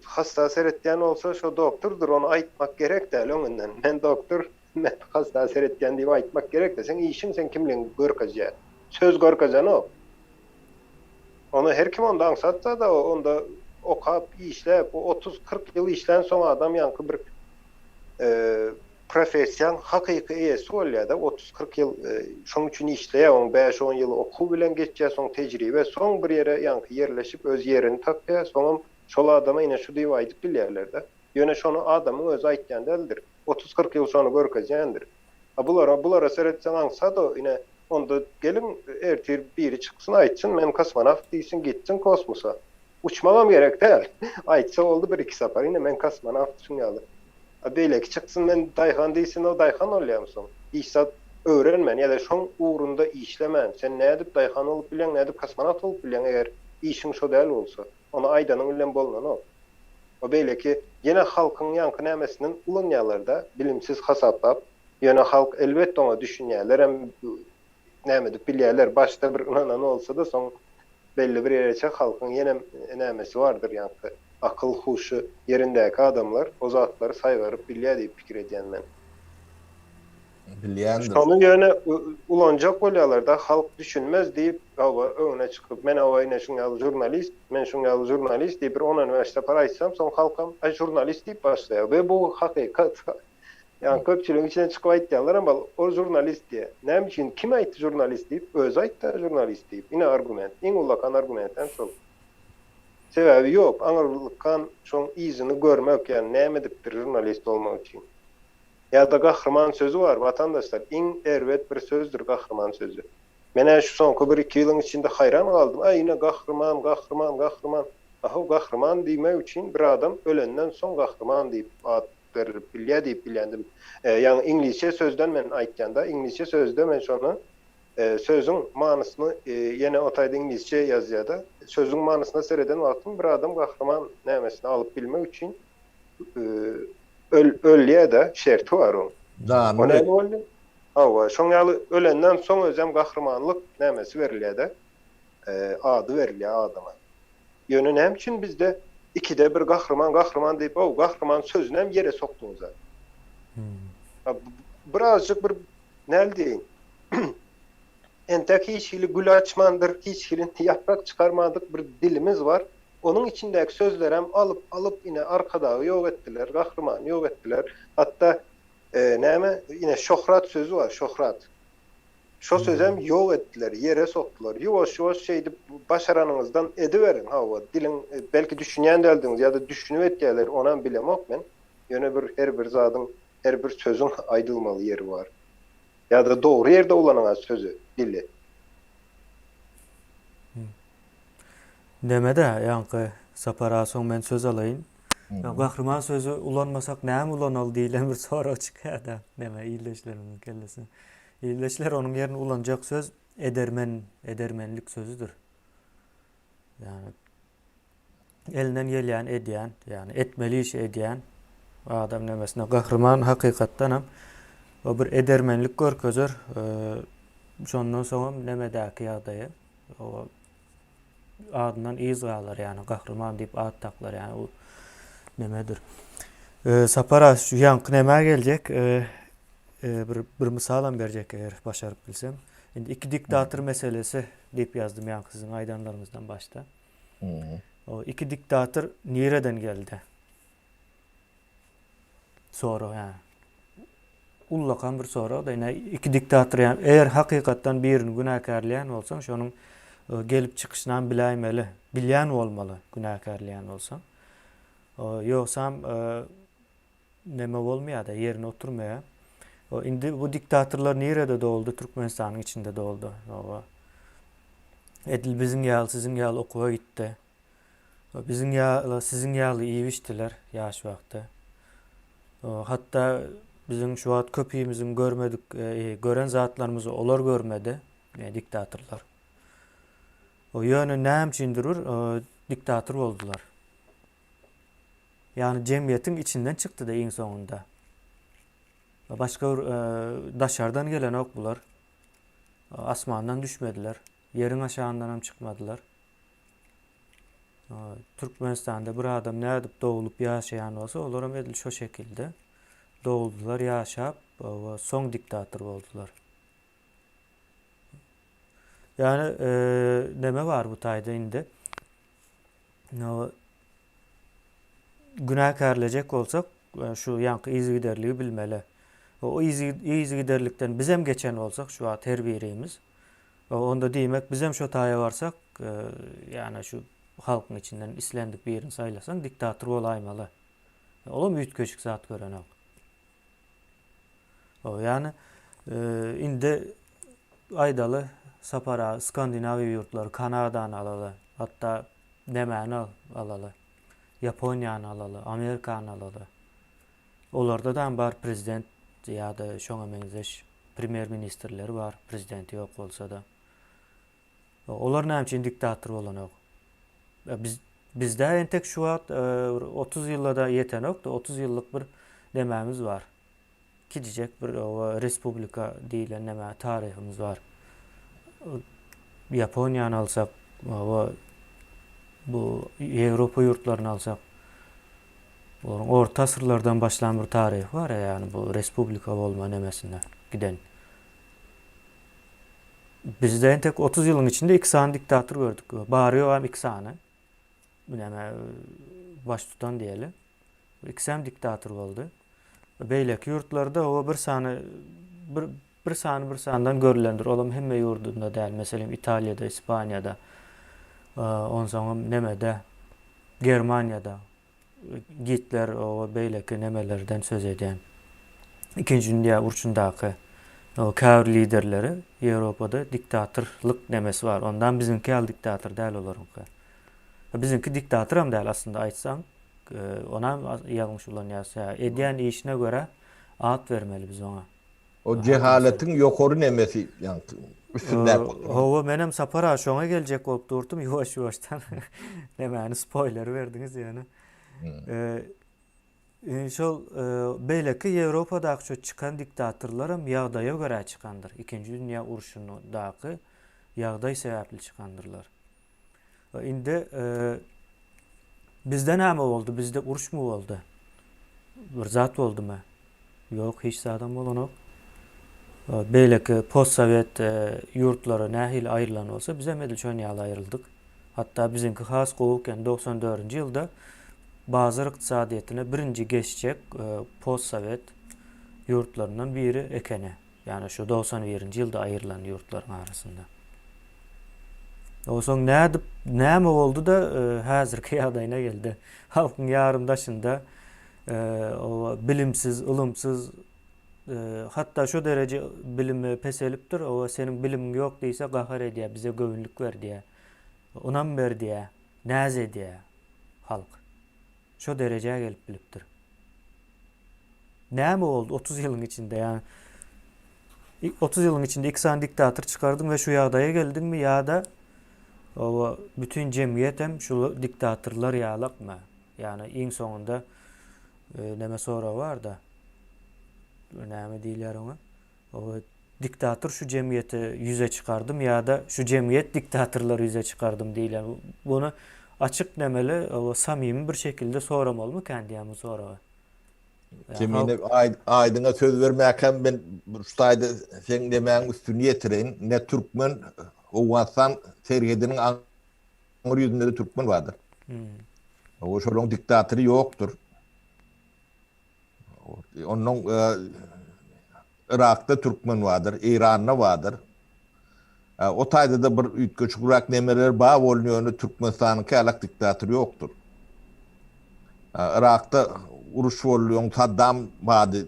hassa seretýän bolsa şo doktordyr ony aýtmak gerek däl öňünden men doktor men hassa seretýän diýip aýtmak gerek däl seň işiň seň kimligiňi görkezýär söz görkezenok ony her kim onda aňsat zada onda okap işläp 30 40 ýyl işlän soň adam ýaňky bir Professiýaň hakyky eýesi bolýar-da, otuz-kyrk ýyl şoň üçin işleýär, oň bäş-on ýyly okuw bilen geçýär, soň tejribe, soň bir ýere ýaňky ýerleşip öz ýerini tapýar, soňam şol adama ine şu diýip aýdyp bilýärler-de. Ýöne şony adamyň özi aýtýan däldir. Otuz-kyrk ýyl şony görkezýändir. A bulara, bulara seretseň aňsat-o, ine, onda geliň ertir biri çyksyn aýtsyn men kosmonawt diýsin gitsin kosmosa. Uçmagam gerek däl. Aýtsa boldy bir-iki sapar, ine men kosmonawt şuň ýaly. A beýleki çyksyn men daýhan diýsin o daýhan bolýamy soň? Hiç zat öwrenmän ýa-da şoň ugrunda işlemän sen nädip daýhan bolup bilýäň nädip kosmonawt bolup bilýäň eger işiň şo däl bolsa? Ony aýdanyň bilen bolnanok. O beýleki ýene halkyň ýaňky nämesinden ulanýalarda bilimsiz hasaplap ýöne halk elbetde oňa düşünýälerem näme edip bilýäler başda bir ynanan bolsada soň Belli bir ýereçe halkyň ýenem nämesi bardyr ýaňky akyl huşy ýerindäki adamlar o zatlary saýgaryp bilýä diýip pikir edýän men. Bilýändir. Şony ýöne ulanjak bolýarlar-da, halk düşünmez diýip, hawa, öňüne çykyp, men hawa ine şuň ýaly žurnalist, men şuň ýaly žurnalist diýip bir on-on bäş sapar aýtsam, soň halkam, aý žurnalist diýip başlaýar we bu hakykat. Ýagny köpçüligiň içine çykyp aýtýanlaram bar, ol žurnalist diýýär. Näme üçin, kim aýtdy žurnalist diýip? Özi aýtdy-a žurnalist diýip. Ine argument, iň ullakan argument hem şol. Sebäbi ýok, aňyrlykan şoň yzyny görmek, ýagny näme edipdir žurnalist bolmak üçin. Ýa-da gahryman sözi bar, watandaşlar, iň erbet bir sözdür gahryman sözi. Men-ä şu soňky bir-iki ýylyň içinde haýran galdym, aý ine gahryman, gahryman, gahryman. Ahow gahryman diýmek üçin bir adam ölenden soň gahryman diýip at berilip bilýär diýip bilýändim. Ýagny iňlisçe sözden men aýtýan-da, iňlisçe sözde men şony sözüň manysyny ýene o taýda iňlisçe ýazýar-da. Sözüň manysyna sereden wagtym bir adam gahryman nämesini alyp bilmek üçin öl ölýä-de, şerti bar oň. Janyny O näme boldy? Hawa, şoň ýaly ölenden soň özem gahrymanlyk nämesi berilýä-de, ady berilýä adama. Ýöne näme üçin bizde ikide bir gahryman gahryman diýip, ow, gahryman sözünem ýere sokduňyz-a. Birazjyk bir näl diýeýin, entek hiç hili gül açmandyr, hiç hili ýaprak çykarmadyk bir dilimiz bar. Onuň içindäki sözlerem alyp alyp ine Arkadagy ýok etdiler, Gahrymany ýok etdiler. Hatda näme ine şöhrat sözi bar, şöhrat. Şo sözem ýok etdiler, ýere sokdular. Ýuwaş ýuwaş şeýdip başaranyňyzdan ediberiň hawa, diliň belki düşünýän däldiňiz ýa-da düşünip etýärler onam bilemok men. Ýöne bir her bir zadyň, her bir sözüň aýdylmaly ýeri bar. Ýa-da dogry ýerde ulanyň-a sözi, dili. Neme-dä, ýaňky Sapar aga soň men söz alaýyn. Gahryman sözi ulanmasak näme ulanaly diýlen bir sorag çykýar-da, neme ildeşlerimiziň kellesine. Ildeşler onuň ýerine ulanjak söz edermen, edermenlik sözüdir. Ýagny elinden gelýän edýän, ýagny etmeli işi edýän adam nemesine gahryman hakykatdanam o bir edermenlik görkezer. Şondan soňam nemedäki ýagdaýy o adyndan yz galar ýagny gahryman diýip at daklar ýagny bu nemedir. Sapar aga şu ýaňky nämä geljek bir bir mysalam berjek eger başaryp bilsem. Indi iki diktator meselesi diýip ýazdym ýaňky siziň aýdanlaryňyzdan başda. O iki diktator nireden geldi? Sorag ýa. Ullakan bir sorag da ine iki diktator ýa eger hakykatdan birini günäkärleýän bolsaň şonuň e, gelip çykyşynam biläýmeli. Bilýän bolmaly günäkärleýän bolsaň. Ýogsam e, neme bolmaýar-da, ýerine oturmaýar. Indi bu diktatorlar nirede doguldy? Türkmenistanyň içinde doguldy. Edil biziň ýaly, siziň ýaly okuwa gitdi. Biziň ýaly, siziň ýaly iýip içdiler ýaş wagty. Hatda biziň şu wagt köpimiziň görmedik, e, gören zatlarymyzy olar görmedi, e, diktatorlar. Ýöne näme üçindir bir e, diktator boldular. Ýagny jemgyýetiň içinden çykdy-da iň soňunda. Başga bir daşardan gelenok bular. Asmandan düşmediler. Ýeriň aşagyndanam çykmadylar. Türkmenistanda bir adam nädip doglup ýaşaýan bolsa, olaram edil şo şekilde doguldylar, ýaşap, soň diktator boldular. Ýagny neme bar bu taýda indi? Günäkärlejek bolsak, şu ýaňky yzygiderligi bilmeli. O yzygiderlikden bizem geçen bolsak, şu wagt her birimiz, onda diýmek bizem şo taýa barsak, ýagny şu halkyň içinden islendik birini saýlasaň diktator bolaýmaly. Olam üýtgeşik zat görenok. Ýagny indi aýdaly Sapar aga Skandinawiýa ýurtlary Kanadany alaly, hatda nemäni alaly, Ýaponiýany alaly, Amerikany alaly. Olarda-dam bar prezident ýa-da şoňa meňzeş premýer ministrleri bar, prezidenti ýok bolsa-da. Olar näme üçin diktator bolanok? Biz bizde entek şu wagt bir 30 ýyla-da ýetenok-da, 30 ýyllyk bir nemämiz bar. Kiçijek bir oba respublika diýlen näme taryhymyz bar. Ýaponiýany alsak, oba bu Ýewropa ýurtlaryny alsak. Olaryň orta asyrlardan başlan bir taryhy bar ýagny bu respublika bolma nemesinde giden. Bizde entek 30 ýylyň içinde 2 sany diktator gördük. Bary ýok hem 2 sany. Bu näme baştutan diýeli. Ikisem diktator boldy. Beýleki ýurtlarda o bir sany bir bir sany bir sandan görülendir. Olam hemme ýurdunda däl. Meselem Italiýada, Ispaniýada, onsoňam nemede Germaniýada Gitler o beýleki nemelerden söz edýän. Ikinji dünýä urşundaky o käbir liderleri Ýewropada diktatorlyk nemesi bar. Ondan biziňki ýaly diktator däl olaryňky. Biziňki diktatoram däl aslynda aýtsaň. Onam ýalňyş ulanýas. Edýän işine görä at bermeli biz oňa. O jehaletiň ýokary nemesi ýaňky üstündäki oturan. Hawa menem Sapar aga şoňa geljek bolup durdum ýuwaş ýuwaşdan nemäni spoýler berdiňiz ýöne. Şol beýleki Ýewropadaky şu çykan diktatorlaram ýagdaýa görä çykandyr. Ikinji dünýä urşundaky ýagdaý sebäpli çykandyrlar. Indi bizde näme boldy? Bizde uruşmy boldy? Bir zat boldumy? Ýok, hiç zadam bolanok. Beýleki postsowet ýurtlary nähili aýrylan bolsa, bizem edil şon ýaly aýryldyk. Hatda biziňki has gowy eken. 94-nji ýylda bazar ykdysadyýetine birinji geçjek postsowet ýurtlaryndan biri ekeni. Ýagny şu 91-nji ýylda aýrylan ýurtlaryň arasynda. Onsoň nädip, näme boldy-da häzirki ýagdaýyna geldi. Halkyň ýarym daşynda oba bilimsiz, ylymsyz, hatda şo dereje bilimi peselipdir, oba seniň bilimiň ýok diýse gahar edýär, bize göwünlik ber diýýär. Ynam ber diýýär, näz edýär halk. Şo derejä gelip bilipdir. Näme boldy 30 ýylyň içinde? Ýagny 30 ýylyň içinde iki sany diktator çykardyň we şu ýagdaýa geldiňmi ýa-da oba bütin jemgyýet hem şu diktatorlar ýalakmy? Ýagny iň soňunda e, näme sorag bar-da. Näme diýilýär oňa? Oba diktator şu jemgyýeti ýüze çykardym ýa-da şu jemgyýet diktatorlary ýüze çykardym diýilýär. Bunu açyk nemeli, oba samimi bir şekilde soramalymykan diýýän bu soragy. Kemine aýdyňa söz bermäkäm men şu taýda seň demäň üstüni ýetireýin. Ne türkmen Owganystan serhediniň aňry ýüzünde-de türkmen bardyr. Hmm. Şolaryň diktatory ýokdur. Ondan Irakda türkmen bardyr, Eýranda bardyr. O taýda-da bir üýtgeşikräk nemeler bar bolun, ýöne Türkmenistanyňky ýalak diktator ýokdur. Irakda uruş boldy, öň Saddam bardy.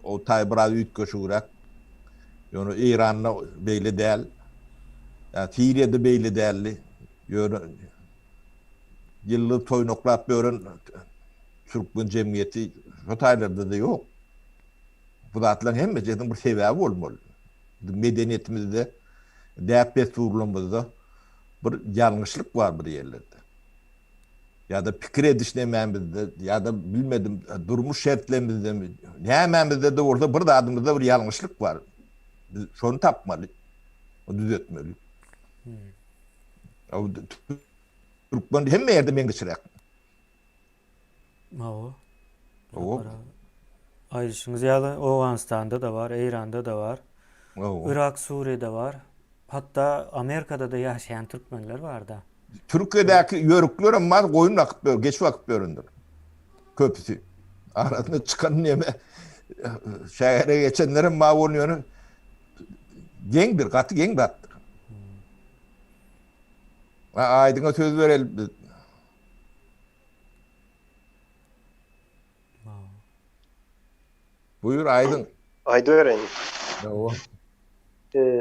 O taý biraz üýtgeşigräk. Ýöne Eýranda beýle däl. Siriýada beýle däldi. Ýöne ýyldyz toýnaklap ýören türkmen jemgyýeti şo taýlarda-da ýok. Bu zatlaryň hemmesiniň bir sebäbi bolmaly. Biziň medeniýetimizde, däp-dessurlarymyzda bir ýalňyşlyk bar bir ýerlerde. Ýa-da pikir ediş nemämizde, ýa-da bilmedim, durmuş şertlerimizdemi, nämämizde-de bolsa bir zadymyzda bir ýalňyşlyk bar. Biz şony tapmaly, düzetmeli. Hmm. Türkmen hemme ýerde meňzeşräk. Hawa. Hawa. Aýdyşyňyz ýaly, Owganystanda-da bar, Eýranda-da bar. Hawa. Yrak, Suriýada bar. Hatda Amerikada-da ýaşaýan türkmenler bar-da. Türkiýedäki ýörükler hem bar, goýun bakyp ýör, geçi bakyp ýörendir. Köpüsi. Arasynda çykan neme şähere geçenler hem bar bolun ýöne geňdir, gaty geň zatdyr. Hmm. Aýdyňa söz bereli biz. Buýur Aýdyň. Aýdybereýin. Hawa.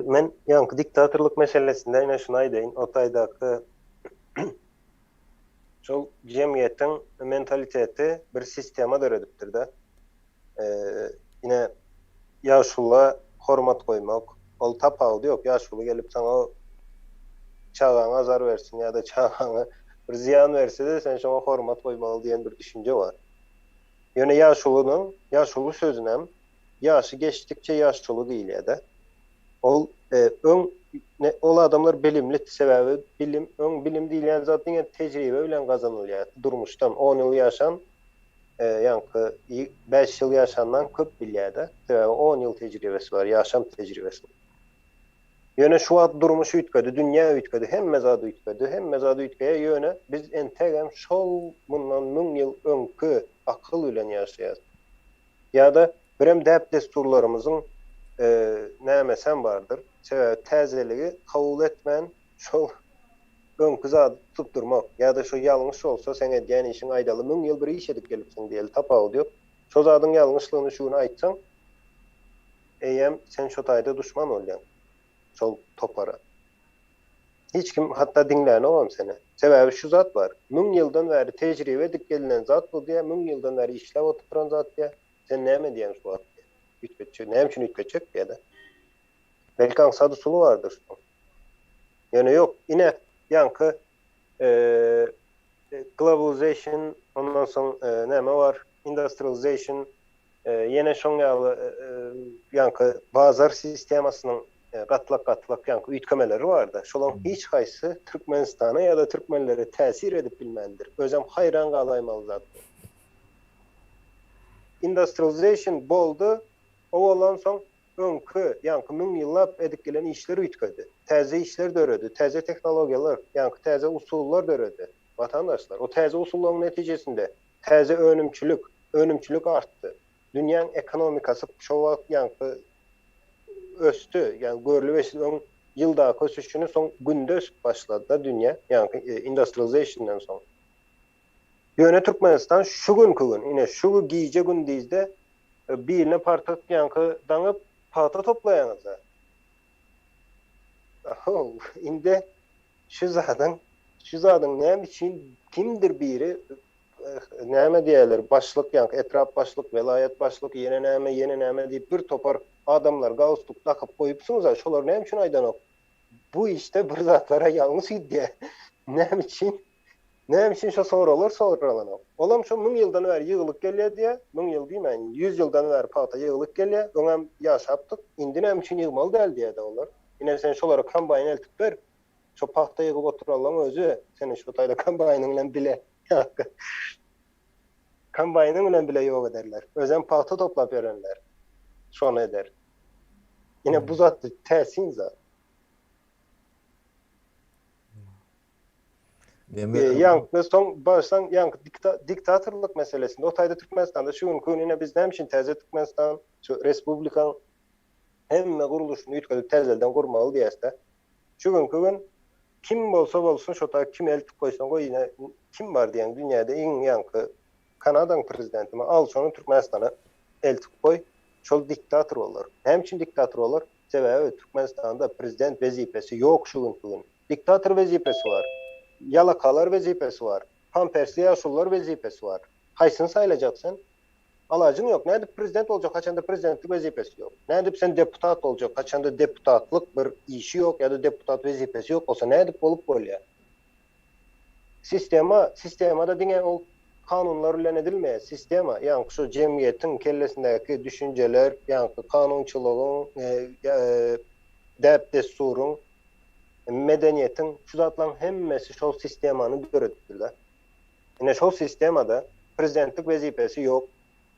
Men ýaňky diktatorlyk meselesinde ine şuny aýdaýyn, o taýdaky şol jemgyýetiň mentaliteti bir sistema döredipdir-de. Ine ýaşula hormat goýmak, ol tapawudy ýok, ýaşuly gelip saňa çagaňa azar bersin ýa-da çagaňa bir zyýan berse-de sen şoňa hormat goýmaly diýen bir düşünje bar. Ýöne ýaşulynyň ýaşuly sözünem ýaşy geçdikçe ýaşuly diýilýär-de. Ol öň ol adamlar bilimli, sebäbi bilim öň bilim diýilýän zat diňe tejribe bilen gazanylýar, durmuşdan on ýyl ýaşan. ýaňky 5 ýyl ýaşandan köp bilýär-de. Sebäbi 10 ýyl tejribesi bar, ýaşam tejribesi. Ýöne şu wagt durmuş üýtgedi, dünýä üýtgedi, hemme zat üýtgedi, hemme zat üýtgeýär, ýöne biz entegem şol mundan 1000 ýyl öňki akyl bilen ýaşaýas. Ýa-da birem däp-dessurlarymyzyň nämesem bardyr. Sebäbi täzeligi kabul etmän şol öňki zady tutup durmak ýa-da şo ýalňyş bolsa seň edýän işiň aýdaly 1000 ýyl bir iş edip gelipsiň diýeli tapawudy ýok. Şo zadyň ýalňyşlygyny şu gün aýtsaň eýýäm sen şo taýda duşman bolýaň şol topara. Hiç kim hatda diňlänogam seni. Sebäbi şu zat bar. 1000 ýyldan bäri tejribe edip gelinen zat bu diýýär, 1000 ýyldan bäri işläp oturan zat diýýär. Sen näme diýýäň şu wagt diýýär. Üýtgetjek, näme üçin üýtgetjek diýýär-de. Belki aňsat usuly bardyr şunuň. Ýöne ýok, ine ýaňky globalization, ondan soň näme bar, industrialization, ýene şoň ýaly ýaňky bazar sistemasynyň gatlak-gatlak ýaňky üýtgemeleri bardy. Şolaryň hiç haýsysy Türkmenistana ýa-da türkmenlere täsir edip bilmändir. Özem haýran galaýmaly zat bu. Industrialization boldy, o bolansoň öňki, ýaňky müňýyllap edip gelen işler üýtgedi. Täze işler döredi, täze tehnologiýalar, ýaňky täze usullar döredi. Watandaşlar, o täze usullaryň netijesinde täze önümçilik, önümçilik artdy. Dünýäň ekonomikasy şo wagt ýaňky ösdi. Ýagny görlüp-eşidilip öň ýyldaky ösüşini soň günde ösüp başlady-da dünýä, ýaňky industrialization-dan soň. Ýöne Türkmenistan şu günki gün, ine şu gije-gündizde biline partak ýaňky daňyp pagta toplaýaňyz-da. How, indi şu zadyň, şu zadyň näme üçin kimdir biri näme diýerler, başlyk ýaňky etrap başlyk, welaýat başlyk, ýene näme, ýene näme diýip bir topar adamlar galstuk dakyp goýupsyňyz-a, şolar näme üçin aýdanok? Bu işde bir zatlara ýalňyş gidýär. Näme üçin? Näme üçin şo soraglar soralanok? Olam şo müň ýyldan bäri ýygylyp gelýär diýýär, müň ýyl diýmäýin, ýüz ýyldan bäri pagta ýygylyp gelýär, öňem ýaşapdyk, indi näme üçin ýygmaly däl diýýär-de olar. Ine sen şolara kombaýn eltip ber, şo pagta ýygyp oturanlaň özi seni şo taýda kombaýnyň bilen bile kombaýnyň bilen bile ýok ederler. Özem pagta toplap ýörenler şony eder. Ine bu zat täsin zat. Ýaňky soň başdan ýaňky diktatorlyk meselesinde o taýda Türkmenistanda şu günki gün ine biz näme üçin täze Türkmenistan şu respublikaň hemme gurluşyny üýtgedip täzelden gurmaly diýäsde. Şu günki gün kim bolsa bolsun şo taý kim eltip goýsaň goý ine kim bar diýen dünýäde iň ýaňky Kanadaň prezidentimi al şony Türkmenistana eltip goý şol diktator bolar. Näme üçin diktator bolar? Sebäbi Türkmenistanda prezident wezipesi ýok şu günki gün. Diktator wezipesi bar. Ýalakalar wezipesi bar. Pampersli ýaşulular wezipesi bar. Haýsyny saýlajak sen? Alajyň ýok. Nädip prezident boljak haçanda prezidentlik wezipesi ýok? Nädip sen deputat boljak haçanda deputatlyk bir işi ýok ýa-da deputat wezipesi ýok bolsa nädip bolup bolýar? Sistema, sistemada diňe ol kanunlar bilen edilmeýär. Sistema, ýaňky şu jemgyýetiň kellesindäki düşünjeler, ýaňky kanunçylygyň, däp-dessuryň, medeniýetiň şu zatlaryň hemmesi şol sistemany döredipdirler. Ine şol sistemada prezidentlik wezipesi ýok.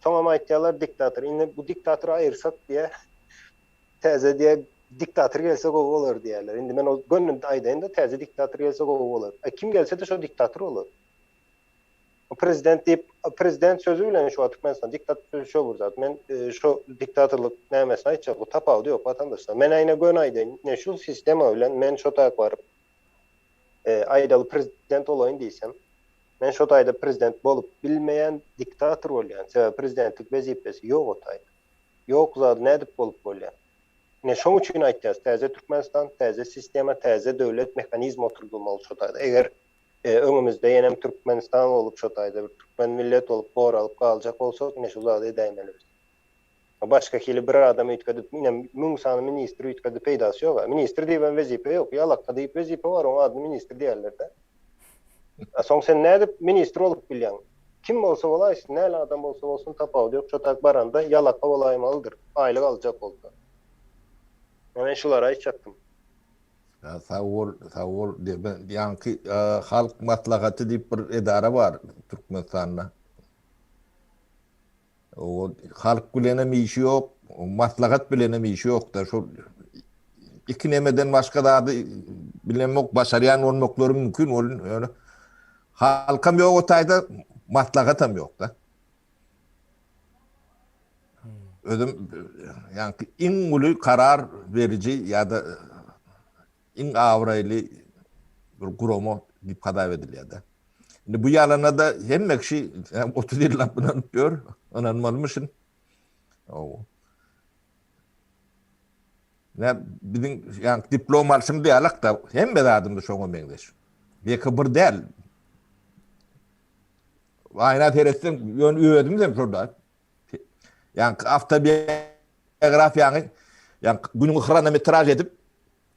Soňam aýtýarlar diktator. Indi bu diktatory aýyrsak diýä täze diýä diktator gelse gowy bolar diýýärler. Indi men o göni aýdaýyn-da täze diktator gelse gowy bolar. A kim gelse-de şo diktator bolar. Prezident diýip, prezident sözi bilen şu wagt Türkmenistan diktator sözi şo bir zat. Men şo diktatorlyk nämesini aýtjak, bu tapawudy ýok watandaşlar. Men aýna göni aýdaýyn, ine şu sistema bilen men şo taýak baryp aýdaly prezident bolaýyn diýsem, men şo taýda prezident bolup bilmeýän diktator bolýan. Sebäbi prezidentlik wezipesi ýok o taýda. Ýok zady nädip bolup bolýar? Ine şoň üçin aýtýas, täze Türkmenistan, täze sistema, täze döwlet mehanizmi oturdylmaly şo taýda. Eger öňümizde ýenem Türkmenistan bolup şo taýda bir türkmen millet bolup goralyp galjak bolsak ine şu zady edäýmeli biz. Başga hili bir adam üýtgedip ine müň sany ministr üýtgedip peýdasy ýoga. Ministr diýibem wezipe ýok. Ýalaka diýip wezipe bar oň adyny ministr diýerlerde. A soň sen nädip ministr bolup bilýäň? Kim bolsa bolaýsyn, näli adam bolsa bolsun tapawudy ýok şo taýk baranda ýalaka bolaýmalydyr aýlyk aljak bolsa. Men şulary aýtjakdym. Sag bol, sag bol. Ýaňky Halk Maslahaty diýip bir edara bar Türkmenistanda. O halk bilenem işi ýok, maslahat bilenem işi ýok-da. Şol iki nemeden başga zady bilemok, başarýan bolmaklary mümkin ol ýöne halkam ýok o taýda, maslahatam ýok-da. Özüm ýaňky iň uly karar beriji ýa-da iň abraýly bir gurama diýip hasap edilýär-de. Indi bu ýalana-da hemme kişi 30 ýyllap ynanyp ýör, ynanmalymyşyn. Hawa. Nä biziň ýaňky diplom alşymyz ýalak-da, hemme zadymyz şoňa meňzeş. Ýeke bir däl. Aýna seretseň, ýöne özümiz hem şonda. Ýaňky awtobiografiýaňy, ýaňky günüňi hronometraž edip,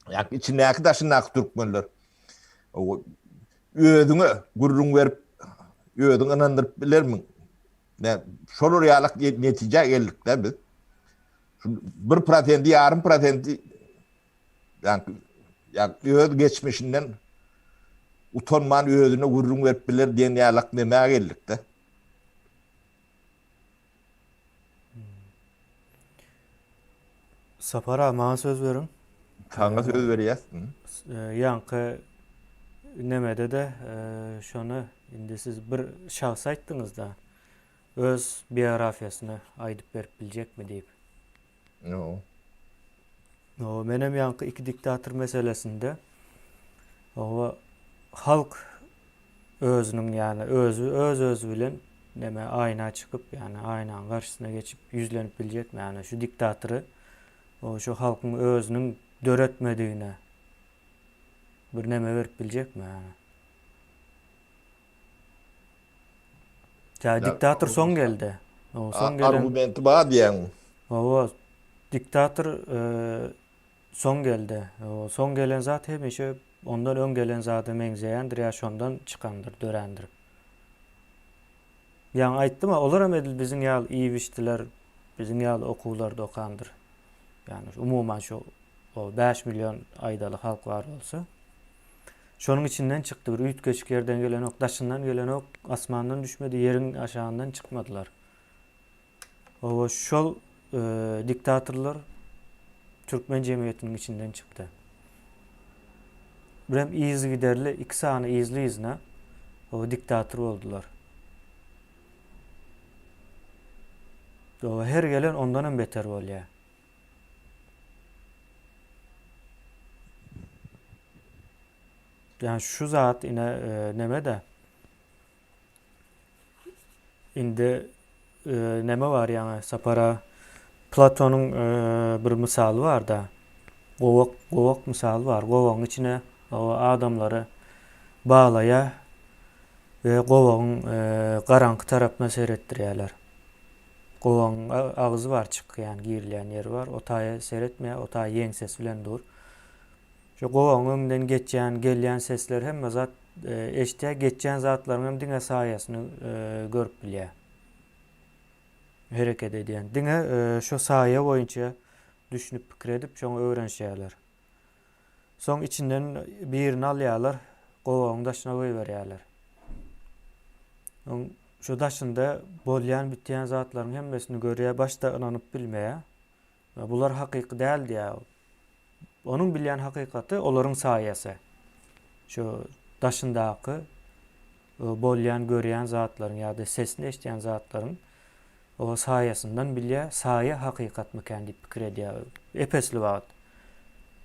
ýaňky içindäki daşyndaky türkmenler özüňe gürrüň berip, özüňi ynandyryp bilermiň? Nä, şolar ýalak netijä geldik-de biz. Şu bir prosenti, ýarym prosenti ýaňky ýa öz geçmişinden utanman özüne gürrüň berip biler diýen ýalak nämä geldik-de. Sapar aga maňa söz beriň. Saňa söz berýäs. Ýaňky nemede-de şony indi siz bir şahs aýtdyňyzda öz biografiýasyny aýdyp berip biljekmi diýip. Ýok. Hawa, menem ýaňky iki diktator meselesinde hawa halk özüniň ýany özi öz özi bilen neme aýna çykyp ýany aýnanyň garşysyna geçip ýüzlenip biljekmi ýany şu diktatory o şu halkyň özüniň döretmedigine bir neme berip biljekmi ýany. Ýa diktator soň geldi. O soň gelen argumenti bar diýýäň. Hawa, diktator e, soň geldi. O soň gelen zat hemişe ondan öň gelen zada meňzeýändir ýa şondan çykandyr, dörändir. Ýaňy aýtdym-a, olar hem edil biziň ýaly iýip içdiler, biziň ýaly okuwlarda okandyr. Ýagny umuman şu o 5 million aýdaly halk bar bolsa. Şonuň içinden çykdy bir üýtgeşik ýerden gelenok, daşyndan gelenok, asmandan düşmedi, ýeriň aşagyndan çykmadylar. Owa şol e, diktatorlar türkmen jemgyýetiniň içinden çykdy. Birem yzygiderli iki sany yzly-yzyna o diktator boldular. Owa her gelen ondan hem beter bolýar. Yani şu zat ine e, neme de indi e, neme bar ýaňy Sapara Platonyň e, bir mysaly bar da. Gowak gowak mysaly bar. Gowagyň içine o adamlary baglaýar we gowagyň e, garaňky tarapyna seretdirýärler. Gowagyň agzy bar çykýan, girilýän ýeri bar. O taýa seretmeýär, o taý ýeňsesi bilen dur. Şu gowagyň öňünden geçýän, gelýän sesler hemme zat eşidýär, geçýän zatlaryň hem diňe saýasyny görüp bilýär. Hereket edýän. Diňe şu saýa boýunça düşünip pikir edip, şoňa öwrenişýärler. Soň içinden birini alýarlar, gowagyň daşyna goýberýärler. Oň şu daşynda bolýan, bitýän zatlaryň hemmesini görýär, başda ynanyp bilmeýär. Bular hakyky däl diýýär. Onuň bilýän hakykaty olaryň saýasy. Şu daşyndaky bolýan, görýän zatlaryň ýa-da sesini eşidýän zatlaryň o saýasyndan bilýär, saýa hakykatmykän diýip pikir edýär ep-esli wagt.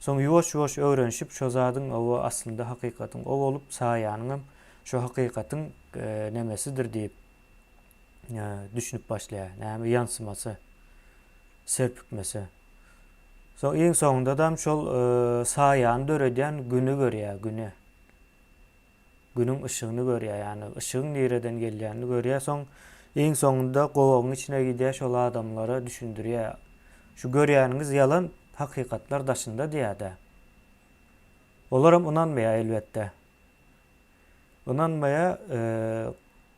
Soň ýuwaş-ýuwaş öwrenişip şo zadyň oba aslynda hakykatyň o bolup, saýanyňam şo hakykatyň nemesidir diýip düşünip başlaýar. Näme ýansymasy, serpikmesi. Soň iň soňundadam şol saýany döredýän güni görýär, güni. Günüň yşygyny görýär, ýagny yşygyň nireden gelýänini görýär. Soň iň soňunda gowagyň içine gidýär, şol adamlara düşündirýär. Şu görýäniňiz ýalan, hakykatlar daşynda diýýär-de. Olaram ynanmaýar elbetde. Ynanmaýar,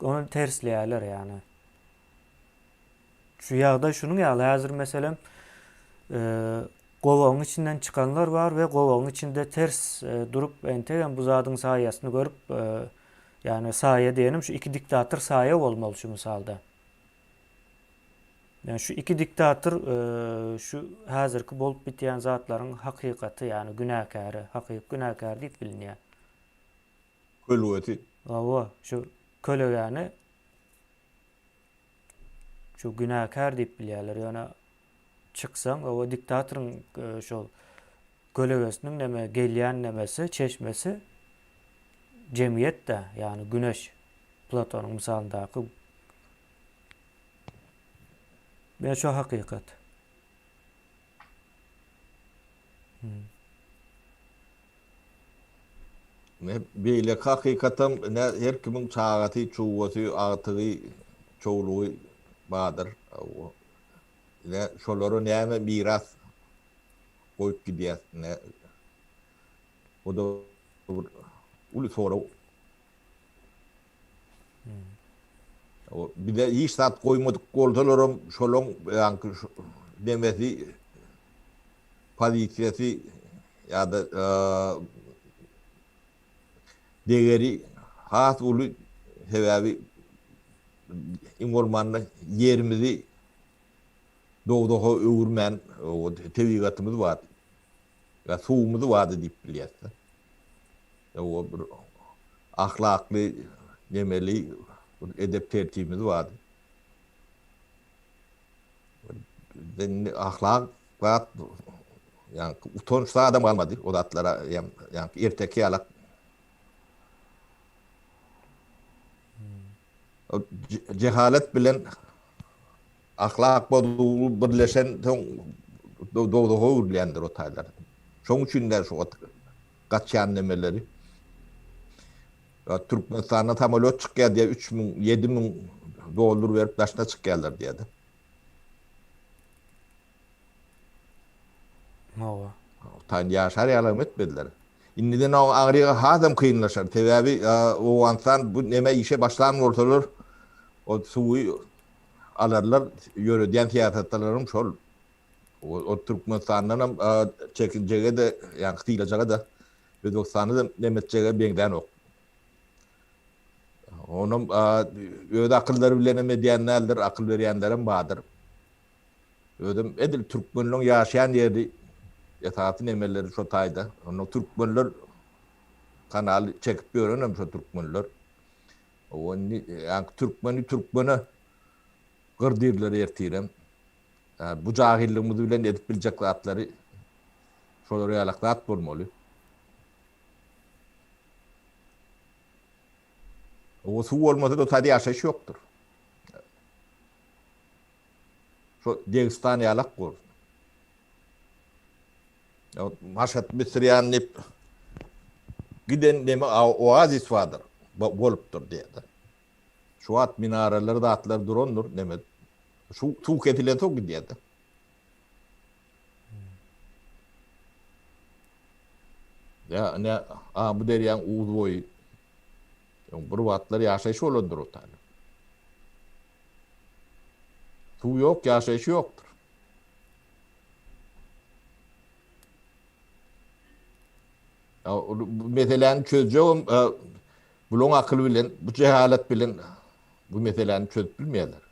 ony tersleýärler ýagny. Şu ýagdaý şunuň ýaly, häzir meselem, gowagyň içinden çykanlar bar we gowagyň içinde ters durup, entegem bu zadyň saýasyny görüp, ýagny saýa diýenim şu iki diktator saýa bolmaly şu mysalda. Ýani şu iki diktator şu häzirki bolup bitýän zatlaryň hakykaty, ýani günäkäri, hakyky günäkär diýip bilinýär. Kölgesi. Hawa, şu kölegäni şu günäkär diýip bilýärler. Ýöne çyksaň, o diktatoryň şol kölegesiniň neme gelýän nemesi, çeşmesi jemgyýet-de, ýagny güneş Platonyň mysalyndaky Men şu hakykat. Hmm. Ne beýleki hakykatam ne her kimiň çagasy, çuwasy, agtygy, çowlugy bardyr. Ne şolara näme miras goýup gidýäs ne o da bir uly sorag. O bize hiç zat goýmadyk bolsalaram şolaň ýaňky demesi pozisiýasy ýa-da degeri has uly sebäbi iň bolmanda ýerimizi dowzaha öwürmän tebigatymyz bar. Ýa suwumyz bardy diýip bilýäs-de. O bir ahlakly, nemeli bir edep-tertibimiz bardy. Indi ahlak zat ýa utanç zadam galmady o zatlara ýa erteki ýalak. Jehalet bilen ahlak bozugy birleşen soň dowzaha öwrülýändir o taýlar. Şoň üçin de şu gaçýan nemeleri. Türkmenistandan samolýot çykýar diýýär, 3000, 7000 dollar berip daşyna çykýarlar diýýär. Hawa. Taýyn ýaşar ýalam etmediler. Indiden o aňryga hasam kynlaşar. Sebäbi Owganystan bu neme işe başlan bolsalar, o suwy alarlar, ýöredýän syýasatlaram şol. O Türkmenistandan hem çekinjege-de, ýa sylajaga-da, Özbegistanda da neme etjege meňzänok. Onam öz akyllary bilen hem edýän däldir, akyl berýänlerem bardyr. Özem edil türkmenleň ýaşaýan ýeri esasy nemeleri şo taýda. Onda türkmenler kanaly çekip ýörenem şo türkmenler. O indi ýaňky türkmeni türkmene gyr diýrler ertirem. Bu jahyllygymiz bilen edip biljek zatlary şolar ýalak zat bolmaly. O suw bolmasa da taýda ýaşaýyş ýokdur. Şo Degistan ýalak bor. Maşat Misriýan diýip giden neme oazis bardyr. Bolupdyr diýýär. Şu wagt minaralar zatlar durandyr neme. Şu suw kesilen soň gidýär. Ya ne a bu derýaň uz boýy. Bir wagtlar ýaşaýyş bolandyr o taýda. Suw ýok, ýaşaýyş ýokdur. Bu meseläni çözjegem bulaň akyly bilen, bu jehalet bilen bu meseläni çözüp bilmeýärler.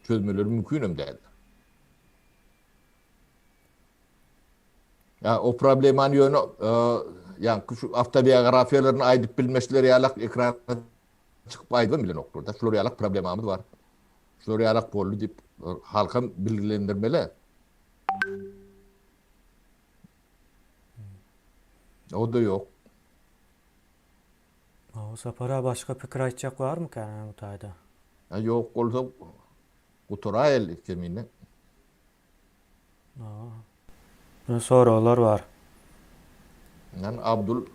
Çözmeleri mümkinem däldir. Ya o problemany ýöne ýaňky şu awtobiografiýalaryny aýdyp bilmeşler ýalak ekrana çykyp aýdybam bilenoklar-da. Şular ýalak problemamyz bar. Şular ýalak boldy diýip halkam bilgilendirmeli. O-da ýok. O Sapar-a başga pikir aýtjak barmyka bu taýda? Ýa ýok bolsa gutaraýaly kemine. Soraglar bar. Men Abdul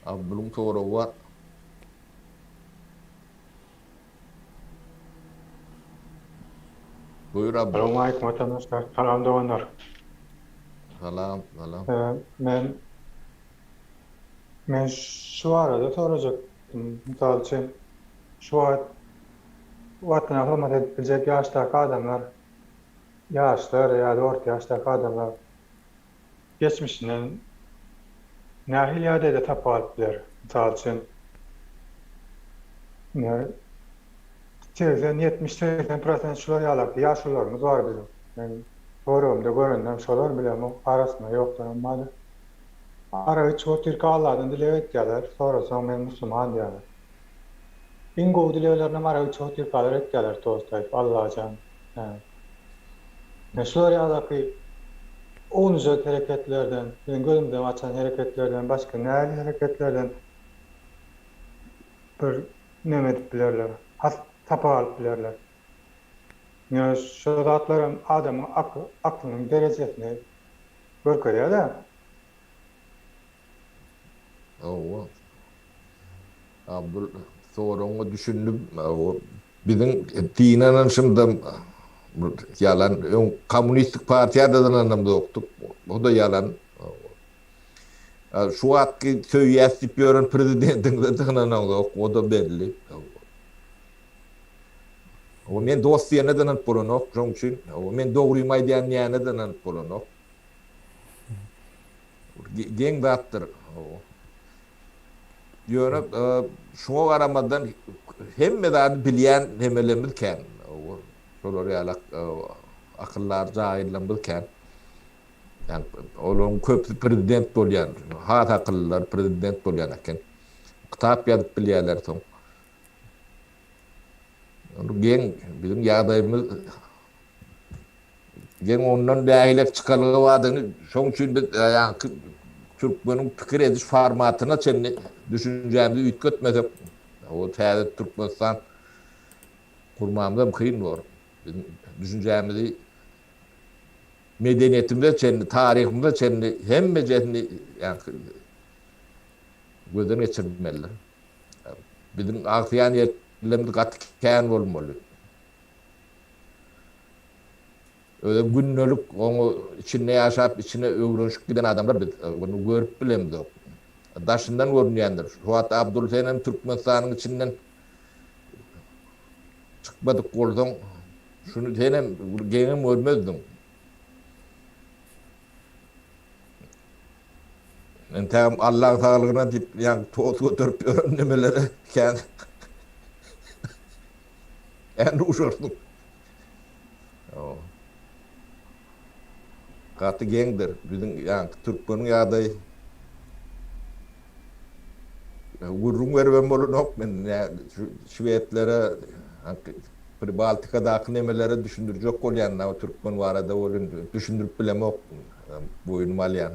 Abdulyň soragy bar. Buyur Abdul. Salowmaleýkim watandaşlar. Salam doganlar. Salam, salam. Men men şu barada sorajakdym. Mysal üçin, şu wagt Watana hyzmat edip biljek ýaşdaky adamlar, ýaşlar ýa-da orta ýaşdaky adamlar geçmişinden nähili ýagdaýda sapak alyp biler? Mysal üçin, ine, 80, 70, 80 prosent şular ýalaky ýaşulularymyz bar biziň. Men töweregimde görenlerim şolar bilemok, arasynda ýoklaram bardyr. Arak içip otyrka Alladan dileg etýärler, sorasaň men musulman diýýärler. Iň gowy dileglerinem arak içip otyrkalar etýärler tost aýdyp Allajan. Hä. Şular ýalaky ownujak hereketlerden, biziň gözümizden gaçan hereketlerden başga nähili hereketlerden bir neme edip bilerler, has sapak alyp bilerler. Ýöne şo zatlaram adamyň aklynyň derejesini görkezýär-dä. Hawa. Abdul soragyňa düşündim. Biziň dine ynanşymyzam ýalan. Öň kommunistik partiýada ynanamzokdyk. O-da ýalan. Şu wagtky söýýäs diýip ýören prezidentiňize-de ynanaňzok. O-da belli. O men dost diýene-de ynanyp bolanok. Şonuň üçin men dogrymy aýdýan diýene-de ynanyp bolanok. Geň zatdyr. Ýöne şuňa garamazdan hemme zady bilýän nemelerimiz kän. Şolar ýaly akyldar jaýyllarymyz kän. Ýani olaryň köpüsi prezident bolýan. Has akyllylar prezident bolýan eken. Kitap ýazyp bilýärler soň. Geň biziň ýagdaýymyz Geň ondan nähilek çykalga bardygyny şoň üçin biz ýaňky türkmeniň pikir ediş formatyna çenli düşünjämizi üýtgetmesek o täze Türkmenistan gurmamyzam kyn bor. Biziň düşünjämizi medeniýetimize çenli, taryhymyza çenli hemmejesini ýaňky gözden geçirmelidir. Biziň agsaýan ýerlerimiz gaty kän bolmaly. Özem gündelik oňa içinde ýaşap, içine öwrenişip giden adamlar biz muny görüp bilemzok. Daşyndan görünýändir. Şu wagt Abdul senem Türkmenistanyň içinden çykmadyk bolsaň, şuny senem geňem görmezdiň. Entägem Allaň saglygyna diýip, ýaňky toz göterip ýören nemelere kän Kän duşarsyň. Gaty geňdir. Biziň ýaňky türkmeniň ýagdaýy gürrüň beribem bolanok men şu şwedlere Pribaltikadaky nemelere düşündirjek bolýan da türkmen barada welin düşündirip bilemok boýnuma alýan.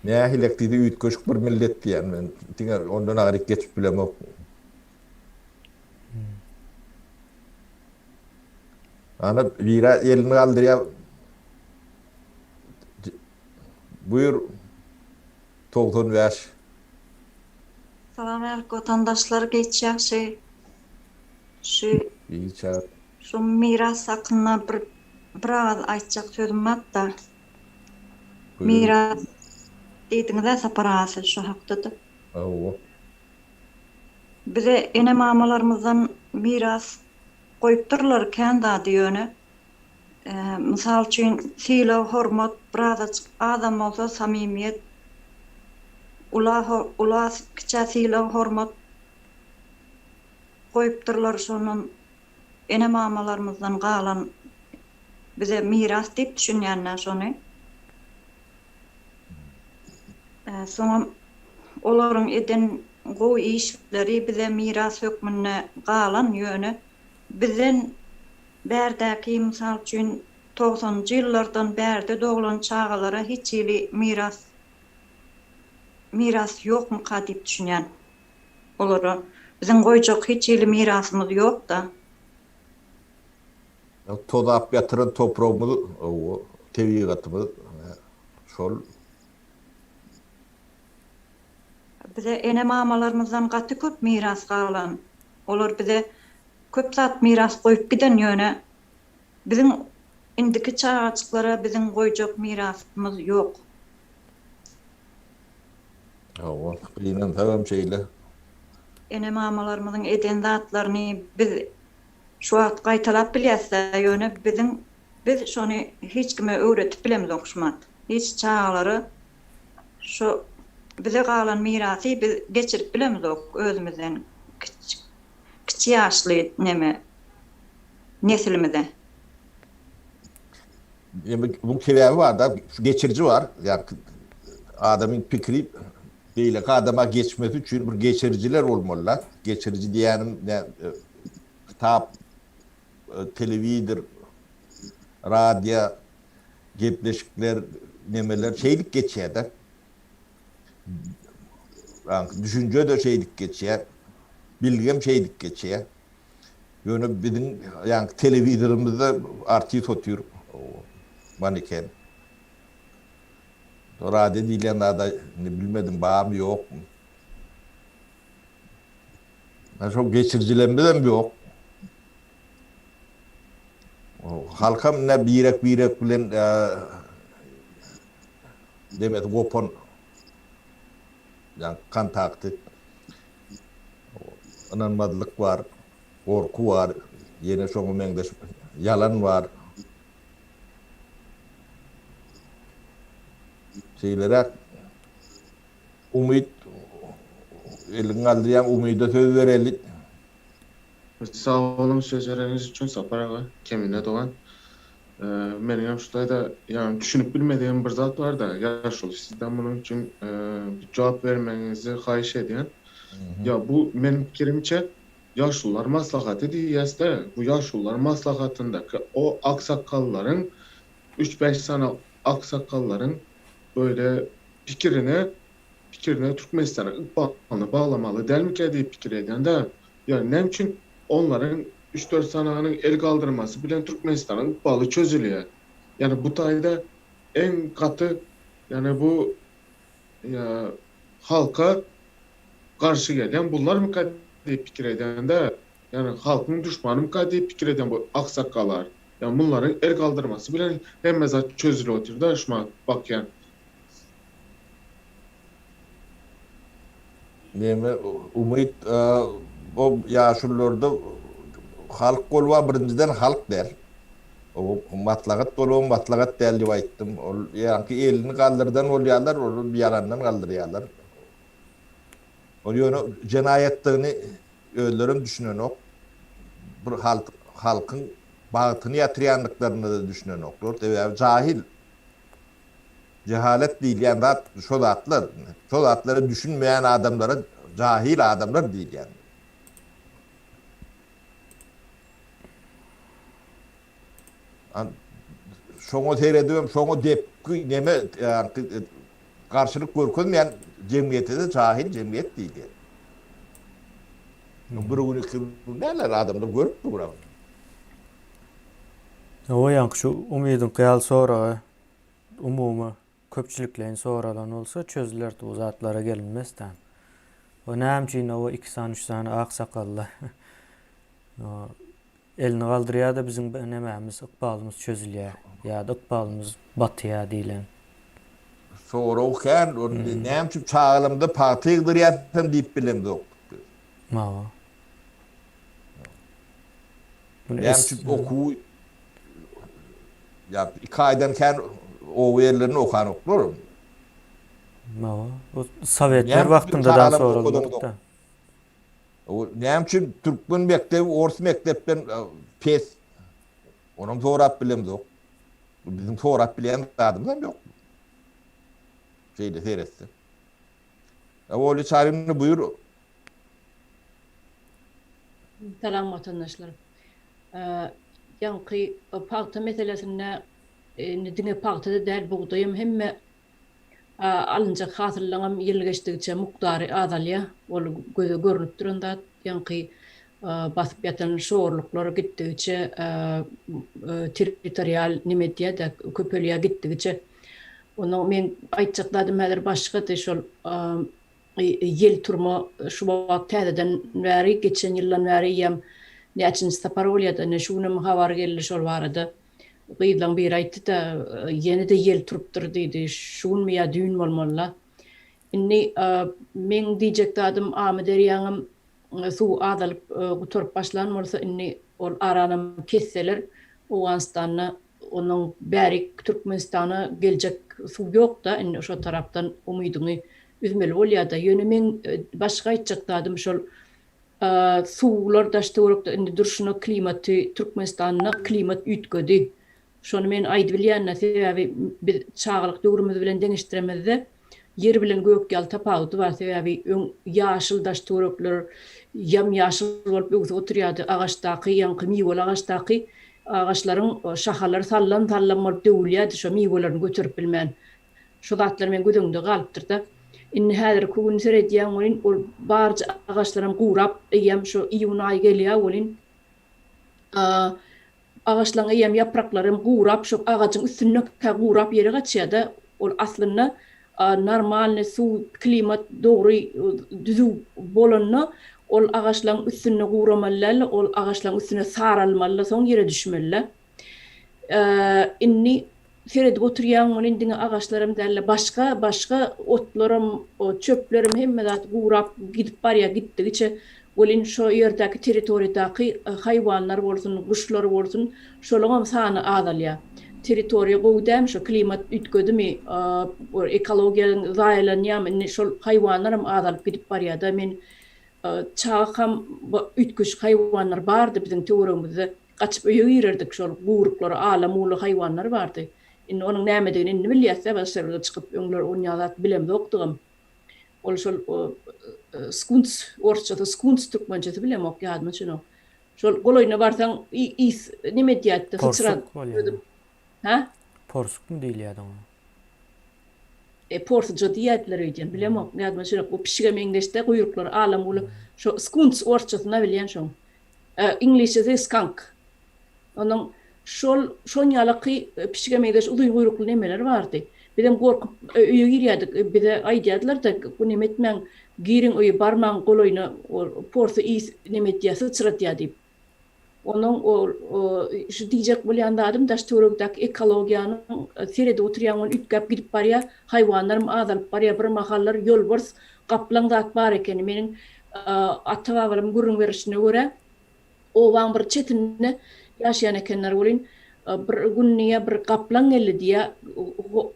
Nähilek diýdi üýtgeşik bir millet diýýän men diňe ondan aryk geçip bilemok. Ana biri elini galdyrýar. Buyur 95. Salam alik watandaşlar geç ýagşy. Şu Giç ýagşy. Şu miras hakynda bir bir agyz aýtjak sözüm barda. Miras diýdiňizä Sapar aga siz şu hakda-da. Hawa. Bize ene-mamalarymyzdan miras goýupdyrlar kän zady ýöne mysal üçin sylag hormat birazajyk azam bolsa samimiýet ula ula kiçä sylag hormat goýupdyrlar şondan ene-mamalarymyzdan galan bize miras diýip düşünýän-dä şony. Soňam olaryň eden gowy işleri bize miras hökmünde galan, ýöne bizden bärdäki, mysal üçin, togsanynjy ýyllardan bärde doglan çagalara hiç hili miras miras ýokmuka diýip düşünýän. Olara biziň goýjak hiç hili mirasymyz ýok-da. Tozap ýatyran topragymyz, tebigatymyz şol. Bize ene-mamalarymyzdan gaty köp miras galan. Olar bize köp zat miras goýup giden, ýöne biziň indiki çagajyklara biziň goýjak mirasymyz ýok. Hawa, gynansagam şeýle. Ene-mamalarymyzyň eden zatlaryny biz şu wagt gaýtalap bilýäs-dä, ýöne biziň biz şony hiç kime öwretip bilemzok şumat. Hiç çagalara şu bize galan mirasy biz geçirip bilemzok özümizden kiçi. kiçi ýaşly neme neslimize. Indi bu sebäbi bar-da, şu geçiriji bar. Ýa adamyň pikiri beýleki adama geçmesi üçin bir geçirijiler bolmaly-da. Geçiriji diýýänim ne kitap, telewizor, radio, gepleşikler, nemeler şeýdip geçýär-de. Düşünje-de şeýdip geçýär, bilgem şeýdip geçýär. Ýöne biziň ýaňky telewizorymyzda artist otyr, maneken. Radio diýilýän zada indi bilmedim barmy ýokmy. Şo geçirijilerimizem ýok. Halkam ine birek-birek bilen demesi gopan ýa kontakty ynanmazlyk bar, gorky bar, ýene şoňa meňzeş ýalan bar. Şeýleräk umyt eliňi galdyrýaň umyda söz bereli. Sag boluň söz bereniňiz üçin Sapar aga, Kemine dogan. Meniňem şu taýda ýagny düşünip bilmedigim bir zat barda, ýaşuly sizden munuň üçin bir jogap bermegiňizi haýyş edýän. Ýa bu meniň pikirimçe ýaşulular maslahaty diýýäsde, bu ýaşulular maslahatyndaky o aksakgallaryň üç-bäş sany aksakgallaryň böyle pikirine pikirine Türkmenistanyň ykbalyny baglamaly dälmikä diýip pikir edýän-de. Ýa näme üçin onlaryň üç-dört sanynyň el galdyrmasy bilen Türkmenistanyň ykbaly çözülýär? Ýani bu taýda iň gaty ýani bu ýa halka garşy gelýän bularmyka diýip pikir edýän-de, ýani halkyň duşmanymyka diýip pikir edýän bu aksakgalar. Ýa munlaryň el galdyrmasy bilen hemme zat çözülip otyr-da şumat bakýan. Neme umyt o ýaşulularda halk bolba birinjiden halk däl. O maslahat bolba maslahat däl diýip aýtdym. Ol ýaňky elini galdyrdan bolýarlar, ol ýalandan galdyrýarlar. Ol ýöne jenaýatdygyny özlerem düşünenok. Bir halk halkyň bagtyny ýatyrýandyklaryna-da düşünenoklar. Sebäbi jahil. Jehalet diýilýän zat şo zatlar. Şo zatlara düşünmeýän adamlara jahil adamlar diýilýän. Şoňa seredibem şoňa depgi neme garşylyk görkezmeýän jemgyýete-de jahil jemgyýet diýilýär. Bir gün iki gün däl adamlar görüp dur. Hawa ýaňky şu Umydyňky ýaly soraga umumy köpçülikleýin soralan bolsa çözülerdi bu zatlara gelinmezdi. O näme üçin o iki sany üç sany ak sakally elini galdyrýar-da biziň nemämiz ykbalymyz çözülýär ýa-da ykbalymyz batýar diýlen. Sorag kän, näme üçin çagalarymyza pagta ýygdyrýarsyň diýip bilemzok. Hawa. Näme üçin okuwy ýa iki aýdan kän oba ýerlerinde okanoklar. Hawa. O sowetler wagtynda da soralmadyk-da. Näme üçin türkmen mekdebi ors mekdepden pes? Onam sorap bilemzok. Biziň sorap bilýän zadymyz hem ýok. Şeýle seretse. Oli Çaryny buýur. Salam watandaşlar. Ýaňky pagta meselesinde indi diňe pagta-da däl, bugdaýam hemme alynjak hasyllaňam ýyl geçdigiçe mukdary azalýar. Ol göze görnüp duran zat. Ýaňky basyp ýatan şorluklar gitdigiçe territorial neme edýär-de, köpelýär gitdigiçe. Onuň meň aýtjak zadym häzir başgady, şol ýel turma şu wagt täzeden bäri, geçen ýyldan bäri eýýäm näçinji sapar bolýar-da, ine şu günem habar geldi şol barada. Gyzlaň biri aýtdy-da, ýene-de ýel turupdyr diýdi, şu günmi ýa düýn bolmaly-la. Indi meň diýjek zadym Amyderýaňam suwy azalyp gutaryp başlan bolsa indi ol aranam kesseler Owganystanda Ondan bärik Türkmenistana geljek suw ýok-da, indi şo tarapdan umydyňy üzmeli bolýar-da. Ýöne meň başga aýtjak zadym şol. Suwlar daş-töwerekde indi durşuna klimaty Türkmenistanda klimat üýtgedi. Şony men aýdybilýän-de, sebäbi biz çagalyk döwrümiz bilen deňeşdiremizde ýer bilen gök ýaly tapawudy bar. Sebäbi öň ýaşyl daş-töwerekler ýam-ýaşyl bolup öwsüp oturýardy. Agaçdaky, ýaňky miweli agaçdaky agaçlaryň şahalary sallam-sallam bolup döwülýärdi şo miwelerini göterip bilmän. Şo zatlar meň göz öňümde galypdyr-da. Indi häzirki gün seredýän welin ol barja agaçlaram gurap eýýäm şo iýun aýy gelýär welin Agaçlaryň eýýäm ýapraklary hem gurap, şo agajyň üstündekä gurap ýere gaçýar-da. Ol aslynda normalny suw, klimat dogry düzüw bolanda ol agaçlaryň üstünde guramaly däl-de, ol agaçlaryň üstüne saralmaly-da, soň ýere düşmeli-de. Indi seredip oturýaň welin diňe agaçlaram däl-de, başga, başga otlaram, çöplerem hemme zat gurap gidip barýar gitdigiçe welin şo ýerdäki territoriýadaky haýwanlar bolsun, guşlar bolsun, şolaňam sany azalýar. Territoriýa gowy dälmi şo klimat üýtgedimi, ekologiýa zaýalanýarmy indi şol haýwanlaram azalyp gidip barýar-da. Men çagakam üýtgeşik haýwanlar bardy biziň töweregimizde. Gaçyp öýe girerdik şol guýruklary ala-mula haýwanlar bardy. Indi onuň nämedigini indi bilýäs-dä daşarda çykyp öňler onýa zat bilemzokdygam. Ol şol skunts orsçasy skunts türkmençesi bilemok ýadyma düşenok. Şol golaýyna barsaň ys neme edýärdi syçrat. Porsuk bolýar. Hä? Porsukmy diýilýärdi oňa? E porsuja diýýärdiler öýdýän bilemok ýadyma düşenok. Bu pişige meňzeşde guýruklary ala-mula şo skunts orsçasyna bilýän şoň. Iňlisçesi skunk. Onuň şol şon ýalaky pişige meňzeş uzyn guýrukly nemeler bardy. Bizem gorkup öýe girýärdik. Bize aýdýardylar-da, bu neme etmäň, giriň öýe, barmaň golaýyna, ol porsy ys neme edýär, syçratýar diýip. Onuň ol şu diýjek bolýan zadym daş-töwerekdäki ekologiýanyň seredip oturýaň ol üýtgäp gidip barýar, haýwanlaram azalyp barýar. Bir mahallar ýolbars, gaplaň zat bar ekeni. Meniň Ata-babalarymyň gürrüň berişine görä, obaň bir çetinde ýaşaýan ekenler welin, bir gün diýýär, bir gaplaň geldi diýýär.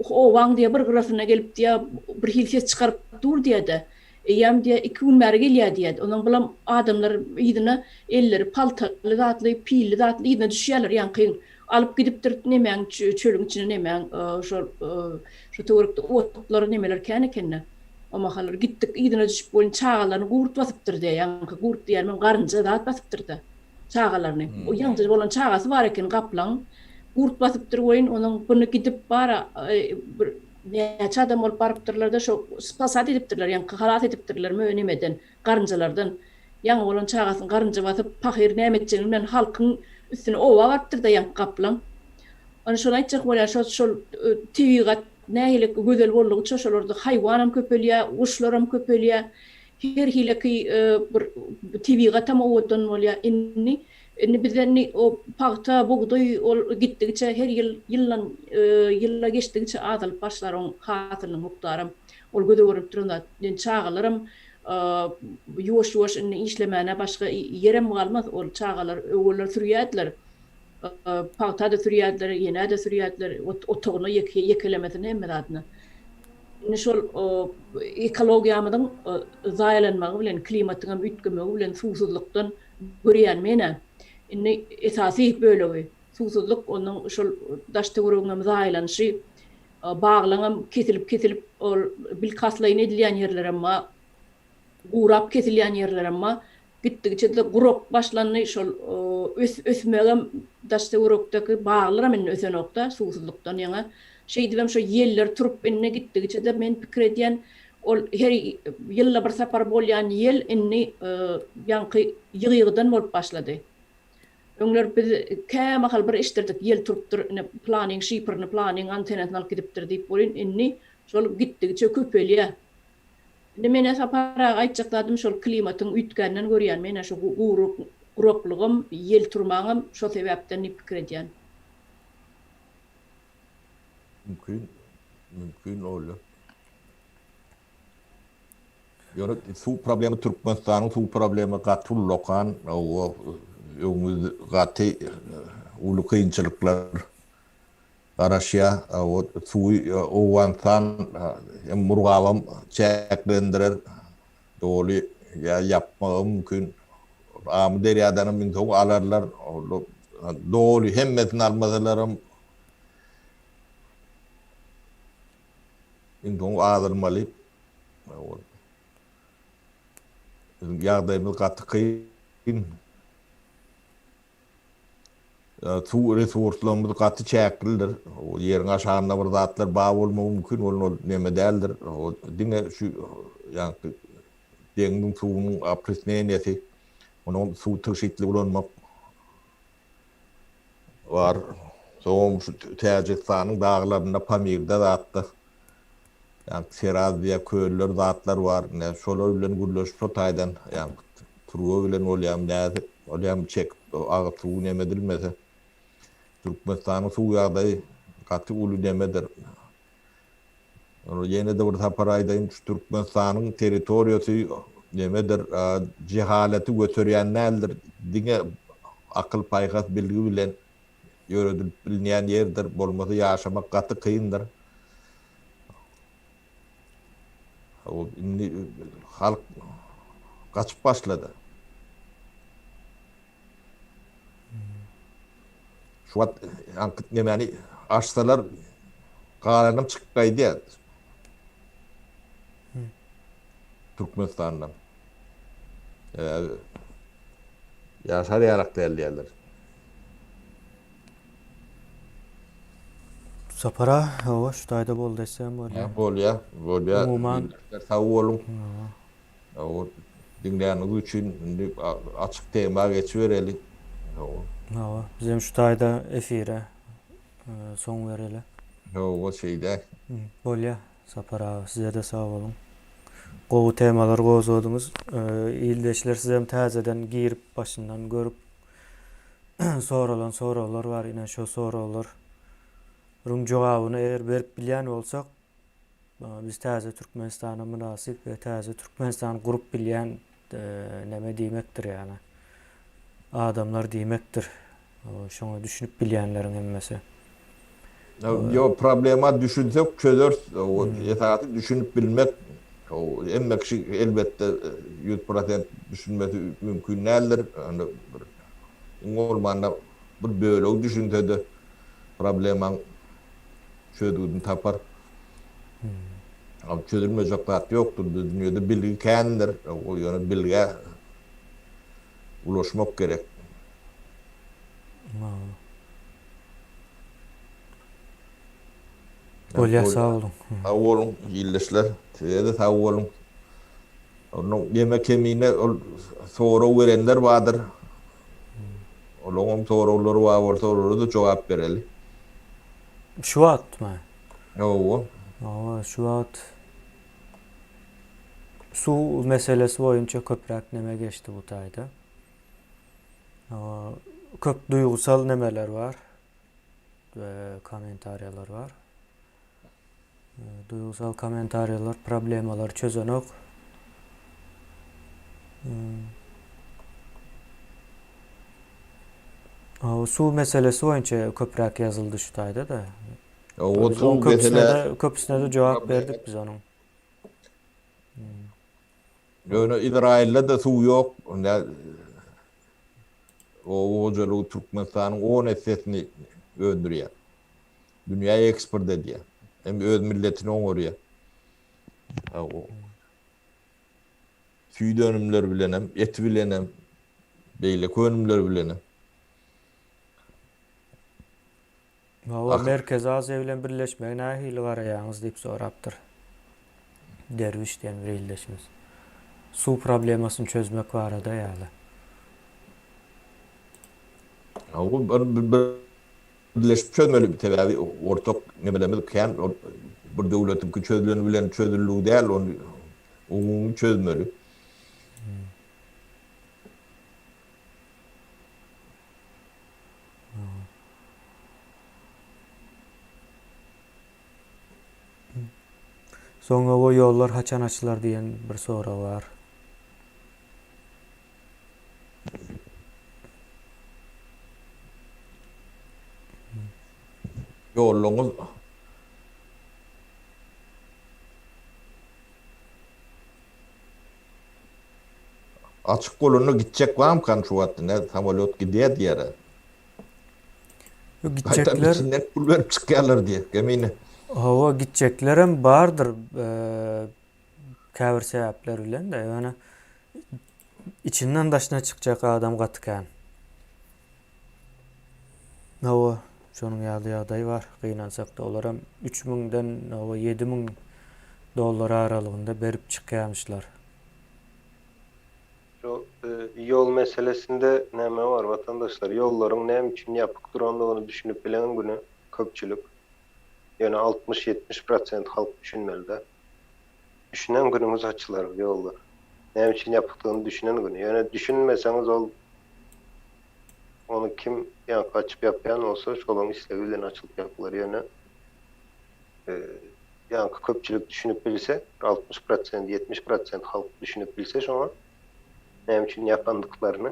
Obaň diýýär, bir gyrasyna gelip diýýär, bir hili ses çykaryp dur diýýär-de. Eýýäm diýýär, iki gün bäri gelýär diýýär. Onsoň bulam adamlar yzyna elleri paltaly zatly, pilli zatly yzyna düşýärler ýaňky alyp gidipdir nemäň çölüň içine nemäň şol şu töwerekde otlar nemeler kän eken-de. O mahallar gitdik yzyna düşüp welin çagalaryny gurt basypdyr diýýär. Ýaňky gurt diýýänim hem garynja zat basypdyr-da çagalaryny. O ýaňja bolan çagasy bar eken gaplaň. Gurt basypdyr welin onuň buny gidip bara bir näçe adam bolup barypdyrlar-da şo spasat edipdirler ýaňky halas edipdirler mö nemeden garynjalardan. Ýaňy bolan çagasyny garynja basyp pahyr näme etjegini bilmän halkyň üstüne oba barypdyr-da ýaňky gaplaň. Ony şony aýtjak bolýan şo şol tebigat Nähili gözel boldugyça şolarda haýwanam köpelýär, guşlaram köpelýär. Her hileki bir tebigatam owadan bolýar. Indi indi bizde indi o pagta, bugdaý ol gitdigiçe her ýyl ýyldan ýyla geçdigiçe azalyp başlar oň hasylynyň mukdaram. Ol göze görnüp duran zat. Indi çagalaram ýuwaş-ýuwaş indi işlemäne başga ýerem galmaz. Ol çagalar öwweller sürýärdiler. Pagta-da sürýärdiler, ýene-de sürýärdiler, otagyna, ýekelemesine, hemme zadyna. Indi şol ekologiýamyzyň zaýalanmagy bilen, klimatyň hem üýtgemegi bilen suwsuzlykdan görýän men-ä. Indi esasy bölegi suwsuzlyk, onuň şol daş-töweregiň hem zaýalanyşy, baglaň hem kesilip-kesilip ol bilkastlaýyn edilýän ýerlerem bar. Gurap kesilýän ýerlerem bar. Gitdigiçe-de gurak başlandy. Şol ösmegem daş-töwerekdeki baglaram indi ösenok-da, suwsuzlykdan ýaňa. Şeýdibem şo ýeller turup indi gitdigiçe-de men pikir edýän, ol her ýylda bir sapar bolýan ýel indi ýaňky ýygy-ýygydan bolup başlady. Öňler biz kämahal bir eşidirdik, ýel turupdyr, ine pylanyň şipirini, pylanyň antenasyny alyp gidipdir diýip welin, indi şol gitdigiçe köpelýär. Indi menä Sapar aga aýtjak zadym şol klimatyň üýtgänden görýän menä şu gury guraklygam ýel turmaňam şo sebäpden diýip pikir edýän. Mümkin, mümkin oýla. Ýöne suw problemi Türkmenistanyň suw problemi gaty ullakan, owa öňümizde gaty uly kynçylyklar Garaşýar. O suwy Owganystan hem Murgabam çäklendirer. Doly ýa ýapmagy mümkin. Amyderýadanam iň soňy alarlar. Doly hemmesini almasalaram iň soňy azalmaly. Biziň ýagdaýymyz gaty kyn. Suw resurslarymyz gaty çäklidir. Ýeriň aşagynda bir zatlar bar bolmagy mümkin, ol ol neme däldir. Diňe şu ýaňky deňziň suwunyň opresneniýasy, onuň suw tygşytly ulanmak bar. Soňam şu Täjigistanyň daglarynda, Pamirde zatda ýaňky Seraz diýýär, köller zatlar bar. Ine, şolar bilen gürleşip şo taýdan ýaňky turba bilen bolýarmy nädip bolýarmy çekip agyz suwy neme edilmese. Türkmenistanyň suw ýagdaýy gaty uly nemedir. Ýene-de bir sapar aýdaýyn, şu Türkmenistanyň territoriýasy nemedir, jehaleti göterýän däldir, diňe akyl-paýhas, bilgi bilen ýöredilip bilinýän ýerdir, bolmasa ýaşamak gaty kyndyr. Indi halk gaçyp başlady. Şu wagt aňkyt nemäni açsalar galanam çykyp gaýdýar. Türkmenistandan. Ýaşar ýarak däl diýerler. Sapara, hawa, şu taýda boldy desem bolýar. Bolýar, bolýar. Umuman, sag boluň. Hawa, diňläniňiz üçin indi açyk tema geçibereli. Hawa. Hawa, bizem şu taýda efire soň bereli. Hawa, şeýdäk. Bolýa, Sapar aga, size-de sag boluň. Gowy temalar gozgadyňyz. Ildeşler sizem täzeden girip başyndan görüp soralan soraglar bar. Ine şo soraglaryň jogabyny eger berip bilýän bolsak, Biz täze Türkmenistana mynasyp we täze Türkmenistany gurup bilýän neme diýmekdir ýagny. Adamlar diýmekdir. Şoňa düşünip bilýänleriň hemmesi. Ýok, problema düşünsek çözeris. Esasy düşünip bilmek. Hemme kişi elbetde 100% düşünmesi mümkin däldir. Iň bolmanda bir bölegi düşünse-de problemaň çözgüdini tapar. Al çözülmejek zat ýokdur. Dünýede bilgi kändir. Ol ýöne bilgä ulaşmak gerek. Bolýar sag boluň. Sag boluň ildeşler. Size-de sag boluň. Onuň ýeme kemine ol sorag berenler bardyr. Olaryň soraglary bar bolsa olara-da jogap bereli. Şu wagtmy? Hawa. Hawa, şu wagt suw meselesi boýunça köpräk neme geçdi bu taýda. Hawa, köp duýgusal nemeler bar. We kommentariýalar bar. Duýgusal kommentariýalar problemalary çözenok. Suw meselesi boýunça köpräk ýazyldy şu taýda-da. O suw mesele köpüsine-de jogap berdik biz onuň. Ýöne Izraýylda-da suw ýok. Oba hojalygy Türkmenistanyň on essesini öndürýär. Dünýä eksport edýär. Hem öz milletini oňarýar. Süýt önümleri bilen hem, eti bilen hem, beýleki önümleri bilen hem. Hawa, Merkezi Aziýa bilen birleşmege nähili garaýaňyz diýip sorapdyr. Derwiş diýen bir ildeşimiz. Suw problemasyny çözmek barada ýaly. Hawa, birleşip çözmeli, sebäbi ortak meselemiz kän, ol bir döwletiňki çözüleni bilen çözüldigi däl, ony umumy çözmeli. Soňra o ýollar haçan açylar diýen bir sorag bar. Ýollaňyz Açyk bolanda gitjek barmykan şu wagt ine samolýot gidýär diýýärä. Ýok Gaýtam gitjekler içinden pul berip çykýarlar diýýär Kemine. Hawa gitjeklerem bardyr käbir sebäpler bilen-de ýöne içinden daşyna çykjak adam gaty kän. Hawa şonuň ýaly ýagdaý bar gynansakda olaram üç müňden hawa 7000 dollar aralygynda berip çykýarmyşlar. Şu ýol meselesinde näme bar watandaşlar ýollaryň näme üçin ýapyk durandygyny düşünip bilen güni köpçülik ýöne 60 70 prosent halk düşünmelidä. Düşünen günüňiz açylar ýollar. Näme üçin ýapykdygyny düşünen güni. Ýöne düşünmeseňiz ol ony kim ýaňky açyp ýapýan bolsa şolaň islegi bilen açylyp ýapylar ýöne ýaňky köpçülik düşünip bilse, 60 prosent, 70 prosent halk düşünip bilse şoňa näme üçin ýapandyklaryny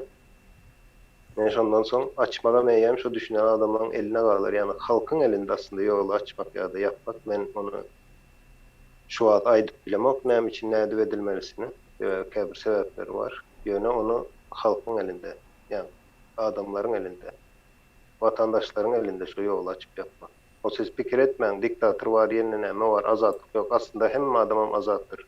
men şondan soň açmagam eýýäm şo düşünen adamlaryň eline galar. Ýagny halkyň elinde aslynda ýoly açmak ýa-da ýapmak. Men ony şu wagt aýdyp bilemok näme üçin nädip edilmelisini. Sebäbi käbir sebäpleri bar. Ýöne ony halkyň elinde, ýagny adamlaryň elinde, watandaşlaryň elinde şo ýoly açyp ýapmak. O siz pikir etmäň, diktator bar, ýene näme bar, azatlyk ýok. Aslynda hemme adamam azatdyr.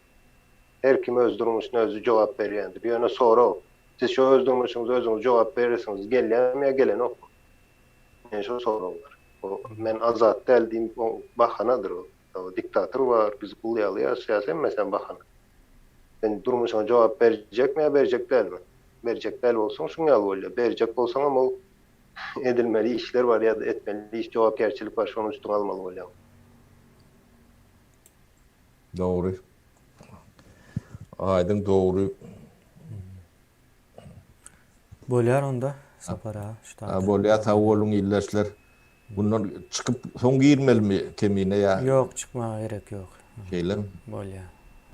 Her kim öz durmuşyna özi jogap berýändir. Ýöne sorag, siz şo öz durmuşyňyza özüňiz jogap beresiňiz gelýärmi ýa gelenokmy? Ine şo sorag bar. O men azat däl diýip o bahanadyr o. O diktator bar, biz gul ýaly ýaşaýas, hemmesem bahana. Sen durmuşyňa jogap berjekmi ýa berjek dälmi? Berjek däl bolsaň şuň ýaly bolýar. Berjek bolsaňam ol edilmeli işler bar ýa-da etmeli iş jogapkärçilik bar şony üstüňe almaly bolýaň. Dogry. Aýdyň dogry. Bolýar onda Sapar aga şu taýda. Bolýar sag boluň ildeşler. Bundan çykyp soň girmelimi Kemine ýa? Ýok çykmaga gerek ýok. Şeýlemi? Bolýar.